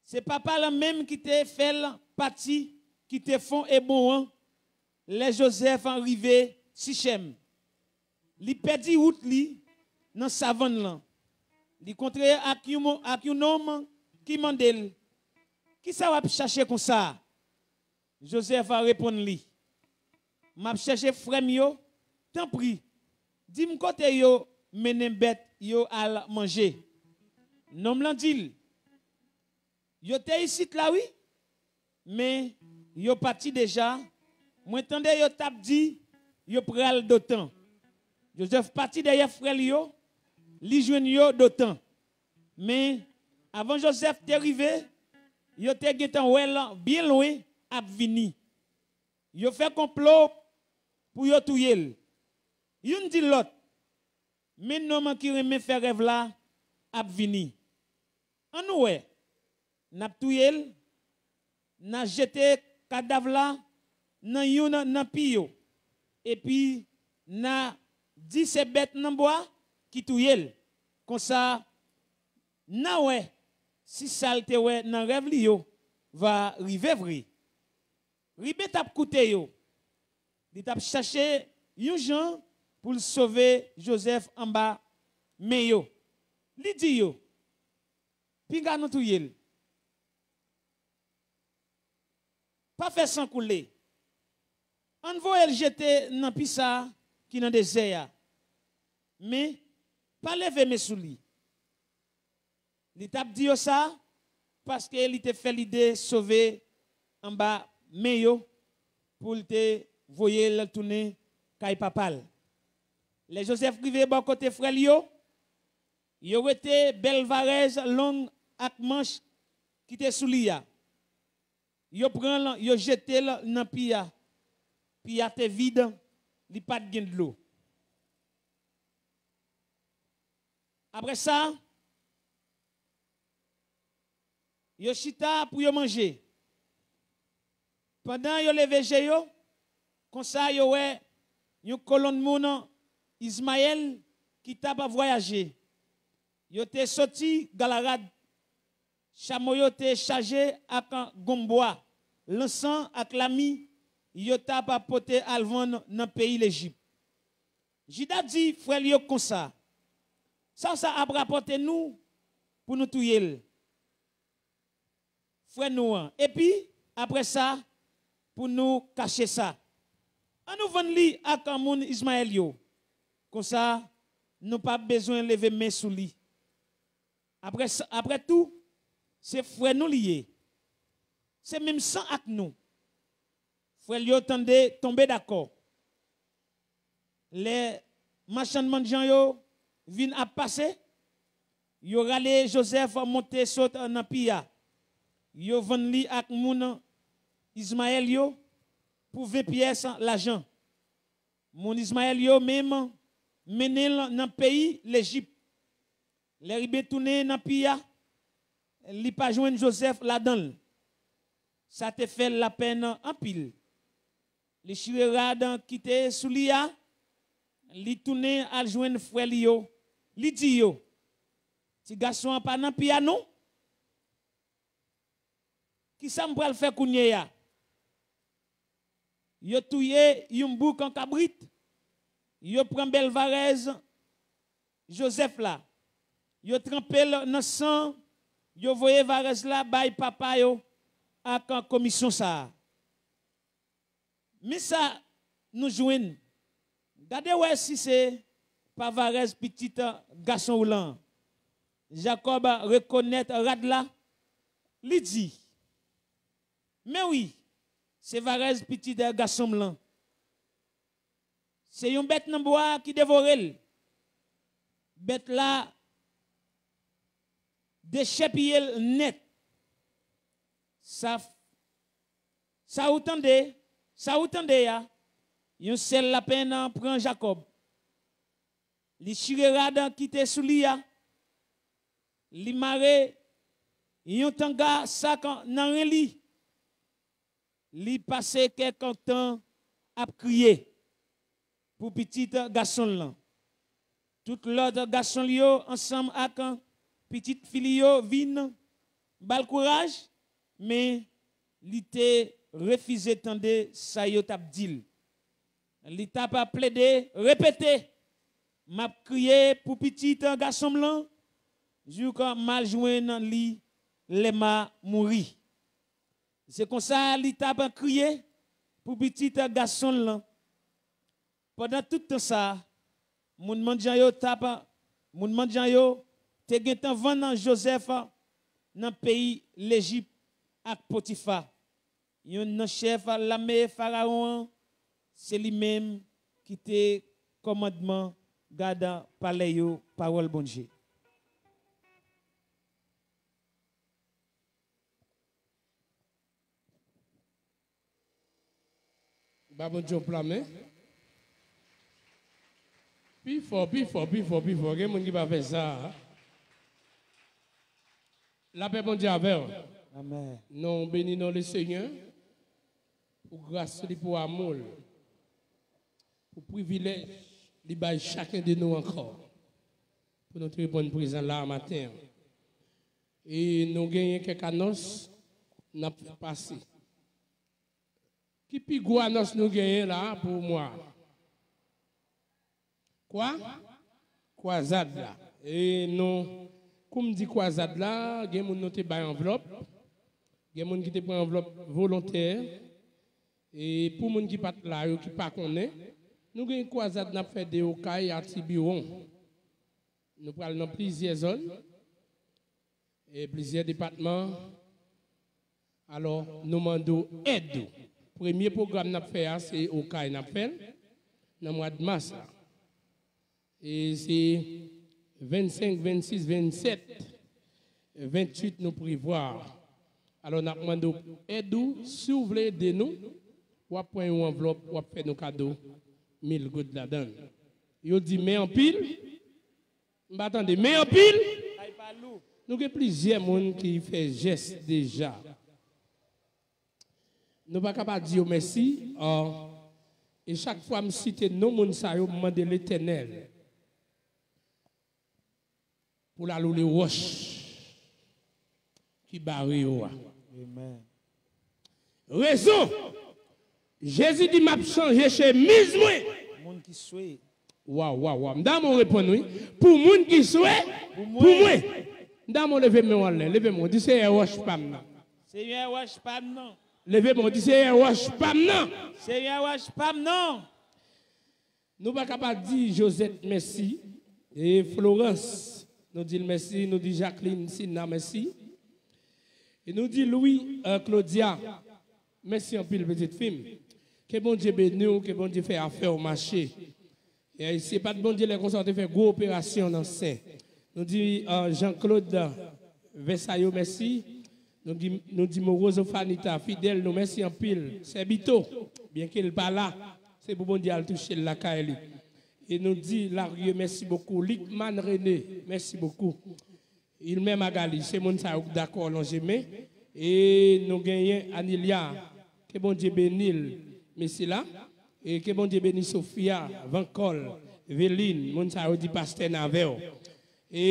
se papa l menm ki te fè l pati kite fon Ebwon an lè Jozèf rive Sichèm. Li pèdi wout li nan savann lan. Li kontre ak yon, mo- ak yon nonm ki mande l, kisa w ap chache konsa a? Jozèf reponn li, m ap chèche frè m yo, tanpri, di m kote yo mennen bèt yo al manje. Nonm lan di l, yo te isit la wi, men yo pati deja, mwen tande yo t ap di yo pral Dotan. Jozèf pati dèyè frè l yo, li jwenn yo Dotan. Men, avan Jozèf te rive, yo te gentan wè l byen lwen ap vini. Yo fè konplo pou yo touye l. Youn di lòt, men nonm ki renmen fè rèv la ap vini. Ann nou wè, n ap touye l, n a jete kadav la nan youn nan pi yo, epi n a di se bèt nan bwa ki touye l. Konsa, n a wè si sa l te wè nan rèv li yo va rive vre. Riben t ap koute yo. Li t ap chache yon jan pou l sove Jozèf anba men yo. Li di yo, pinga nou touye l. Pa fè san koule. Ann voye l jete nan pi sa a ki nan dezè a. Men, pa leve men sou li. Li t ap di yo sa paske li te fè lide sove anba men yo pou l te voye l tounen kay papa l. Lè Jozèf rive bò kote frè l yo, yo wete bèl varèz long ak manch ki te sou li a. Yo pran l, yo jete l nan pi a. Pi a te vid, li pa t gen dlo. Apre sa, yo chita pou yo manje. Pandan yo leve je yo, konsa yo wè yon kolonn moun Izmayèl ki t ap vwayaje. Yo te soti Galarad. Chamo yo te chaje ak gonm bwa, lansan ak lami yo t ap pote al vann nan peyi Lejip. Jida di frè l yo konsa, sa sa ap rapòte nou pou nou touye l, frè nou an, epi, apre sa, pou nou kache sa? Ann nou vann li ak moun Izmayèl yo. Konsa, nou p ap bezwen leve men sou li. Apre, apre tou, se frè nou li ye. Se menm san ak nou. Frè l yo tande tonbe dakò. Lè machann mandjan yo vin ap pase, yo rale Jozèf monte sot nan pi a. Yo vann li ak moun Izmayèl yo pou ven pyès lajan. Moun Izmayèl yo menm mennen l nan peyi Lejip. Lè Riben tounen nan pi a, li pa jwenn Jozèf ladan l. Sa te fè l lapèn anpil. Li chire rad ki te sou li a, li tounen al jwenn frè li yo. Li di yo, ti gason an pa nan pi a non? Kisa m pral fè kounye a? Yo touye yon bouk an kabrit, yo pran bèl varèz Jozèf la, yo tranpe l nan san, yo voye varèz la bay papa yo ak komisyon sa a. Men sa nou jwenn. Gade wè si se pa varèz pitit gason w lan. Jakòb rekonèt rad la, li di, men wi, se varèz pitit gason m lan. Se yon bèt nan bwa ki devore l. Bèt la dechèpiye l nèt. Sa, Sa ou tande, sa ou tande a, yon sèl lapenn pran Jakòb. Li chire rad ki te sou li a. Li mare yon tanga sak nan ren li. Li pase kèk tan ap kriye pou pitit gason l lan. Tout lòt gason l yo ansanm ak pitit fi li yo vin ba l kouraj, men li te refize tande sa yo t ap di l. Li t ap plede repete, "M ap kriye pou pitit gason m lan, jouk m al jwenn li lè m a mouri." Se konsa li t ap kriye pou pitit gason l lan. Pandan tout tan sa a, moun mandyan yo t ap, moun mandyan yo te gentan vann Jozèf nan peyi Lejip ak Potifa, youn nan chèf lame Farawon an, se li menm ki te kòmandman gad palè yo, pawòl Bondye. Ba Bondye yon pla men. Pi fò, pi fò, pi fò, pi fò. Gen moun ki pa fè sa. Lapè Bondye avè w. Amèn. Non beni non Lesenyè pou gras li, pou amou l, pou privilèj li bay chaken de nou ankò pou nou te reponn prezan la maten an. E nou genyen kèk anons n ap fè pase. Ki pi gwo anons nou genyen la pou mwa a? Kwa? Kwazad la. E nou, kou m di kwazad la, gen moun nou te bay anvlòp, gen moun ki te pran anvlòp volontè. E pou moun ki pa t la yo, ki pa konnen, nou gen kwazad n ap fè de Okay a Tibiwon. Nou pral nan plizyè zòn e plizyè depatman. Alò, nou mande w èd ou. Premye pwogram n ap fè a, se Okay n ap fè l nan mwa d mas la. E se vennsenk, vennsis, vennsèt, venntuit nou prevwa. Alò, n ap mande w èd ou. Si w vle ede nou, w ap pran yon anvlòp, w ap fè nou kado mil goud ladan l. Yo di men anpil. M pa tande. Men anpil. Nou gen plizyè moun ki fè jès deja. Nou pa ka pa di yo mèsi. E chak fwa m site non moun sa yo, m mande Letènèl pou l al woule wòch ki bare yo a. Amen. Rezon, Jezi di, "M ap chanje chemiz mwen." Moun ki swe. Waw, waw, waw. M damou reponn wi. Pou moun ki swe, pou mwen. M damou leve men w anlè. Leve men w. Di, "Seyè, wòch pa m nan." Seyè, wòch pa m nan. Leve men w. Di, "Seyè, wòch pa m nan." Seyè, wòch pa m nan. Nou pa ka pa di Josette mèsi. E Florence, nou di l mèsi. Nou di Jacqueline Sina mèsi. E nou di Louis, euh, Claudia, mèsi anpil, pitit fi m. Ke Bondye beni w, ke Bondye fè afè w mache. E si se pa t Bondye, lè konsa w te fè gwo operasyon nan sen. Nou di, euh, Jean Claude Versailles mèsi. Nou di, nou di Morozo Fanita, fidèl nou, mèsi anpil. Sè Bito, byenke l pa la, se pou Bondye al touche l lakay li. E nou di Larie mèsi bokou. Lickman René, mèsi bokou. Ilmè Magali, se moun sa yo k dakò lonje men. E nou genyen Anilia, ke Bondye beni l, mesi la. E ke Bondye beni Sofia, Vankòl, Veline, moun sa yo di pastè n avè w. E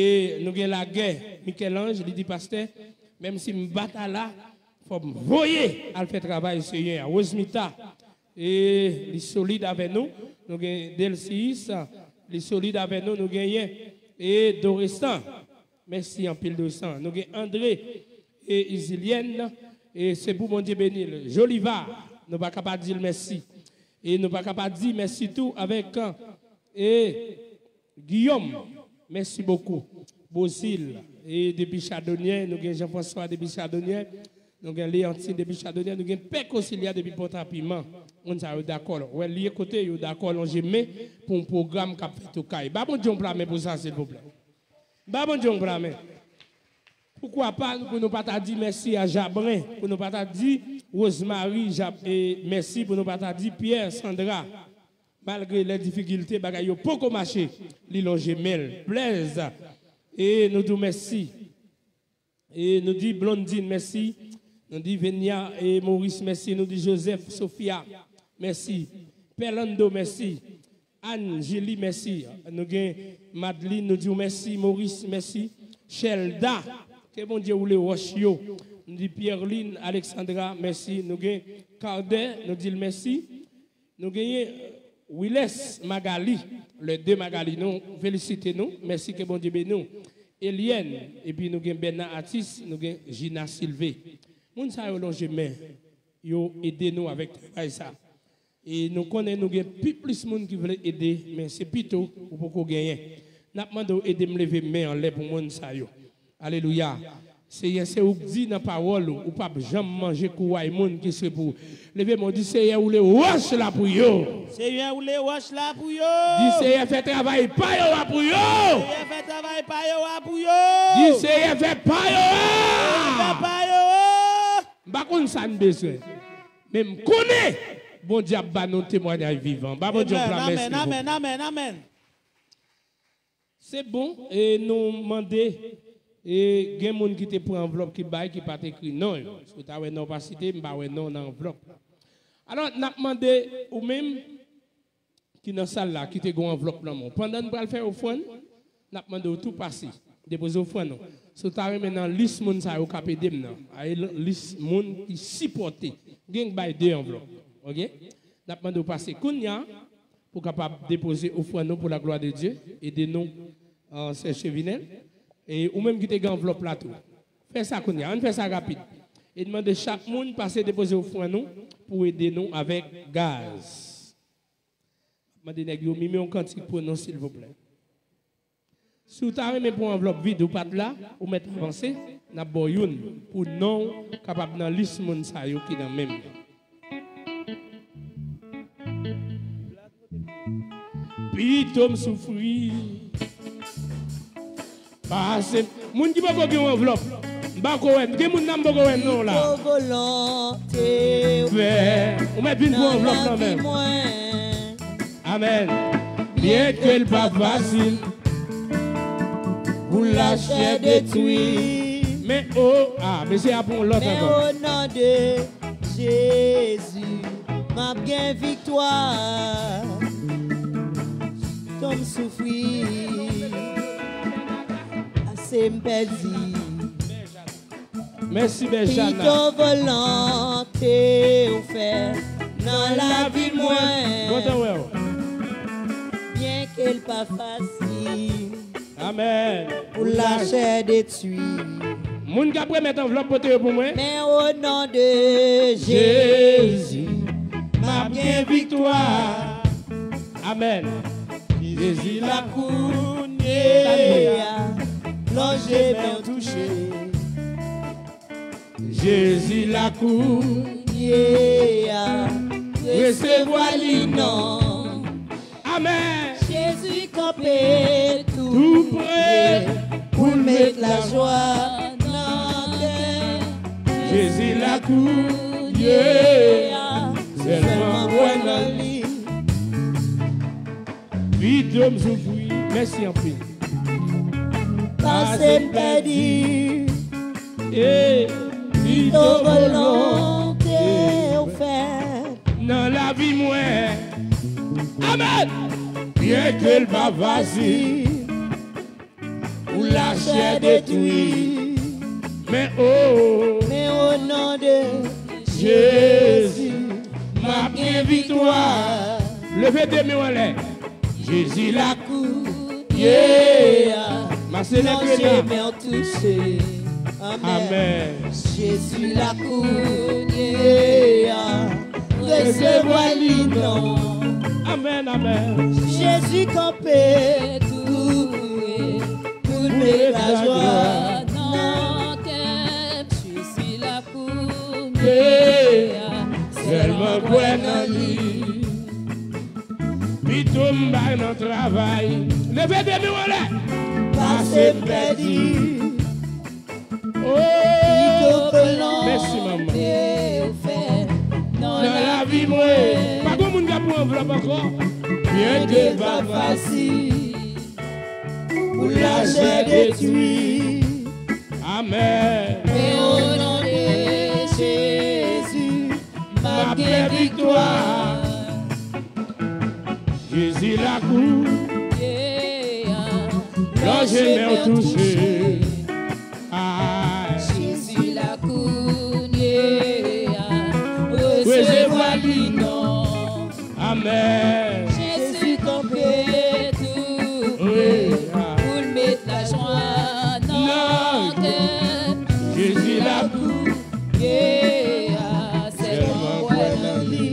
nou gen Lagè, Michel-Ange, li di pastè, menm si m pa ta la, fò m voye al fè travay Senyè a. Rosemita, e li solid avè nou. Nou gen Delcius, li solid avè nou. Nou genyen e Dorestan. Mèsi anpil Dorestan. Nou gen André e Izilienne. E se pou Bondye beni l. Joliva, nou pa ka pa di l mèsi. E nou pa ka pa di mèsi tou avèk e Guillaume, mèsi bokou. Bozil, e depi Chadonyè, nou gen Jean François depi Chadonyè, nou gen Leontine depi Chadonyè, nou gen Pè Kosilia depi Pòtapiman. Moun sa yo dakò. Wè, lye kote yo dakò lonje men pou yon pwogram k ap fèt Okay. Ba Bondye yon pla men pou sa, silvouplè. Ba Bondye yon pla men. Poukwa pa, pou nou pa ta di mèsi a Jabren, pou nou pa ta di Rosemary, Jap, e mèsi pou nou pa ta di Pierre, Sandra. Malgre lè difikilte, bagay yo poko mache, li lonje men l. Blaise, e nou di w mèsi. E nou di Blondine, mèsi. Nou di Venia e Maurice, mèsi. Nou di Joseph, Sophia, mèsi. Perlando, mèsi. Anne, Julie, mèsi. Nou gen Madeline, nou di w mèsi. Maurice, mèsi. Shelda, ke Bondye woule wòch yo. Nou di Pierline, Alexandra, mèsi. Nou gen Cardet, nou di l mèsi. Nou genyen Wilès Magali, le de Magali, nou felisite nou. Mèsi, ke Bondye beni w. Eliane, epi nou gen Bèna Atis, nou gen Gina Silve. Moun sa yo lonje men, yo ede nou avèk travay sa. E nou konnen nou gen pi plis moun ki vle ede, men se pito ou poko genyen. N ap mande w ede m leve men anlè pou moun sa yo. Alelouya. Seyè, se ou k di nan pawòl ou, ou p ap janm manje kouway moun ki se pou ou. Leve men w, di, Seyè, woule wòch la pou yo. Seyè, woule wòch la pou yo. Di, Seyè, fè travay pa yo a pou yo. Seyè, fè travay pa yo a pou yo. Di, Seyè, fè pa yo a. Seyè, fè pa yo a. M pa konn sa n bezwen. Men m konnen Bondye ap ba nou temwayaj vivan. Ba Bondye yon pla men, silvouplè. Amèn, amèn, amèn, amèn. Se bon, e nou mande, e gen moun ki te pran anvlòp ki bay, ki pa t ekri non yo. Si w ta wè non w pa site, m pa wè non w nan anvlòp la. Alò, n ap mande ou menm ki nan sal la, ki te gen yon anvlòp nan men w. Pandan n pral fè ofrann, n ap mande w tou pase, depoze ofrann ou. Si w ta renmen nan lis moun sa yo k ap ede m nan, a, e l-, lis moun ki sipòte. Gen k bay de anvlòp, oke? N ap mande w pase kounye a, pou w kapab depoze ofrann nou pou la glwa de Dye. Ede nou, an, sè Chevinel. E ou menm ki te gen anvlòp la tou. Fè sa kounye a. Ann fè sa rapid. E n mande chak moun pase depoze ofrann nou pou ede nou avèk gaz. Mande nèg yo mime yon kantik pou nou, silvouplè. Si w ta renmen pou anvlòp vid ou pa t la, ou mèt avanse, n ap ba w youn pou non w kapab nan lis moun sa yo ki nan men m nan. Pito m soufri. Pase. Moun ki poko gen yon anvlòp, m pako wè. Gen moun nan m poko wè non la. Pito volonte w fè. Ou mèt vin pou anvlòp nan men m. Amèn. Byenke l pa fasil pou lachè detwi. Men o, a, mesye a pran lòt ankò. Men o non de Jezi, m ap gen viktwa. Tan m soufri, ase m pèdi. Mèsi, Benjana. Pito volonte w fè nan lavi mwen. Kontan wè w. Byenke l pa fasil. Amèn. Pou lachè detwi. Moun k ap remèt anvlòp, pote yo pou mwen. Men o non de Jezi, m ap gen viktwa. Amèn. Jezi la kounye a, lonje men w touche. Jezi la kounye a, resevwa li non. Amèn. Jezi kanpe tou pre pou l met lajwa nan kè. Jezi la kounye a, sèlman kwè nan li. Pito m soufri. Mèsi anpil. Pase m pèdi. E pito volonte w fè nan lavi mwen. Amèn. Byenke l pa fasil pou lachè detwi. Men o, men o non de Jezi, m ap gen viktwa. Leve de men w anlè. Jezi la kounye a, mache leve la. Touche. Amèn. Amèn. Jezi la kounye a, resevwa li non. Amèn, amèn. Jezi kanpe tou pre pou l met lajwa nan kè m. Jezi la kounye a, sèlman kwè nan li. Pito m bay nan travay. Leve de men w anlè. Pase m pèdi. Oh, pito volonte w fè Di mwen, pa gen moun k ap pran anvlòp ankò. Byen ke pa fasil pou lachè detwi. Amèn. Men o non de Jezi, m ap gen viktwa. Jezi lakou, lòt je men w touche. Ay. Jezi la kounye a, resevwa li non. Amèn. Jezi kanpe tou, wi, pou l met lajwa nan kè. Jezi la kounye a, sèlman kwè nan li.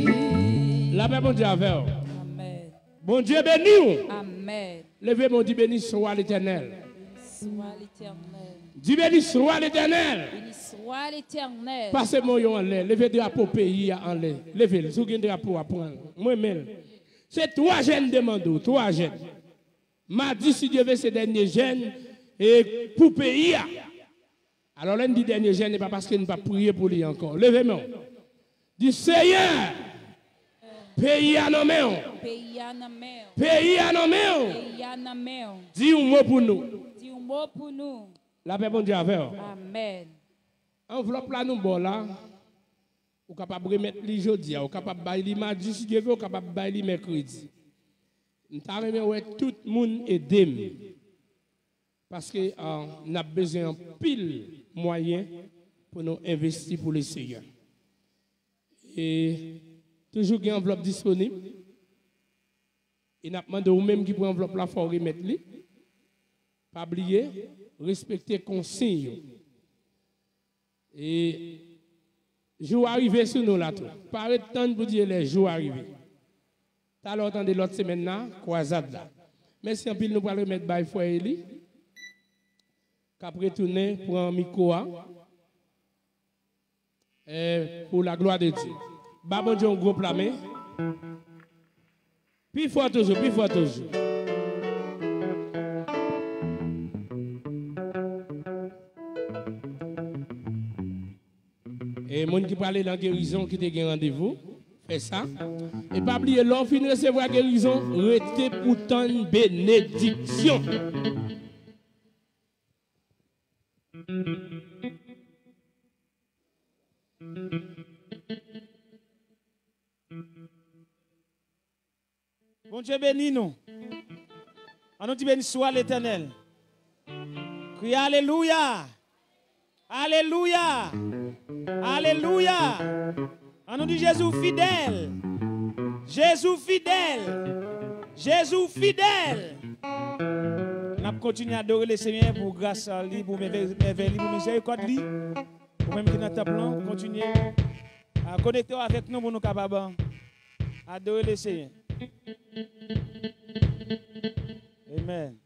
Lapè Bondye avè w. Amèn. Bondye beni w. Amèn. Leve men w, di, beni swa Letènèl. Swa Letènèl. Di, beni swa Letènèl. Beni swa Letènèl. Pase men w yo anlè. Leve drapo peyi a anlè. Leve l. Si w gen drapo a, pran l. Mwen men l. Se twa jèn de mande w. Twa jèn. Madi, si Dye ve, se dènye jèn e pou peyi a. Alò, lè n di dènye jèn, e pa paske n p ap priye pou li ankò. Leve men w. Di, Seyè, peyi a nan men w. Peyi a nan men w. Peyi a nan men w. Peyi a nan men w. Di yon mo pou nou. Di yon mo pou nou. Lapè Bondye avè w. Amèn. Anvlòp la nou ba w la, ou kapab remèt li jodi a, ou kapab bay li madi, si Dye ve, ou kapab bay li mèkredi. M ta renmen wè tout moun ede m. Paske, ah, n ap bezwen anpil mwayen pou nou envesti pou Leseyè. E toujou gen anvlòp disponib. E n ap mande ou menm ki pran anvlòp la, fò w remèt li. Pa bliye, respekte konsiy yo. E jou a rive sou nou la tou. Pa ret tann pou Dye lè jou a rive. Talè w tande lòt semèn nan, kwazad la. Mèsi anpil, nou pral remèt bay frè Eli, k ap retounen pran mikwo a. Eh, pour la gloire de Dieu. Ba Bondye yon gwo pla men. Pi fò toujou, pi fò toujou. E moun ki prale nan gerizon ki te gen randevou, fè sa. E pa bliye, lè w fin resevwa gerizon, rete pou tann benediksyon. Bondye beni nou. Ann nou di, beni swa Letènèl. Kriye alelouya. Alelouya. Alelouya. Ann nou di, Jezi w fidèl. Jezi w fidèl. Jezi w fidèl. N ap kontinye adore Lesenyè pou gras li, pou mèvèy, mèvèy li, pou mizèrikòd li. Ou menm ki nan tanp lan, kontinye a konekte w avèk nou pou nou kapab adore Lesenyè. Amen.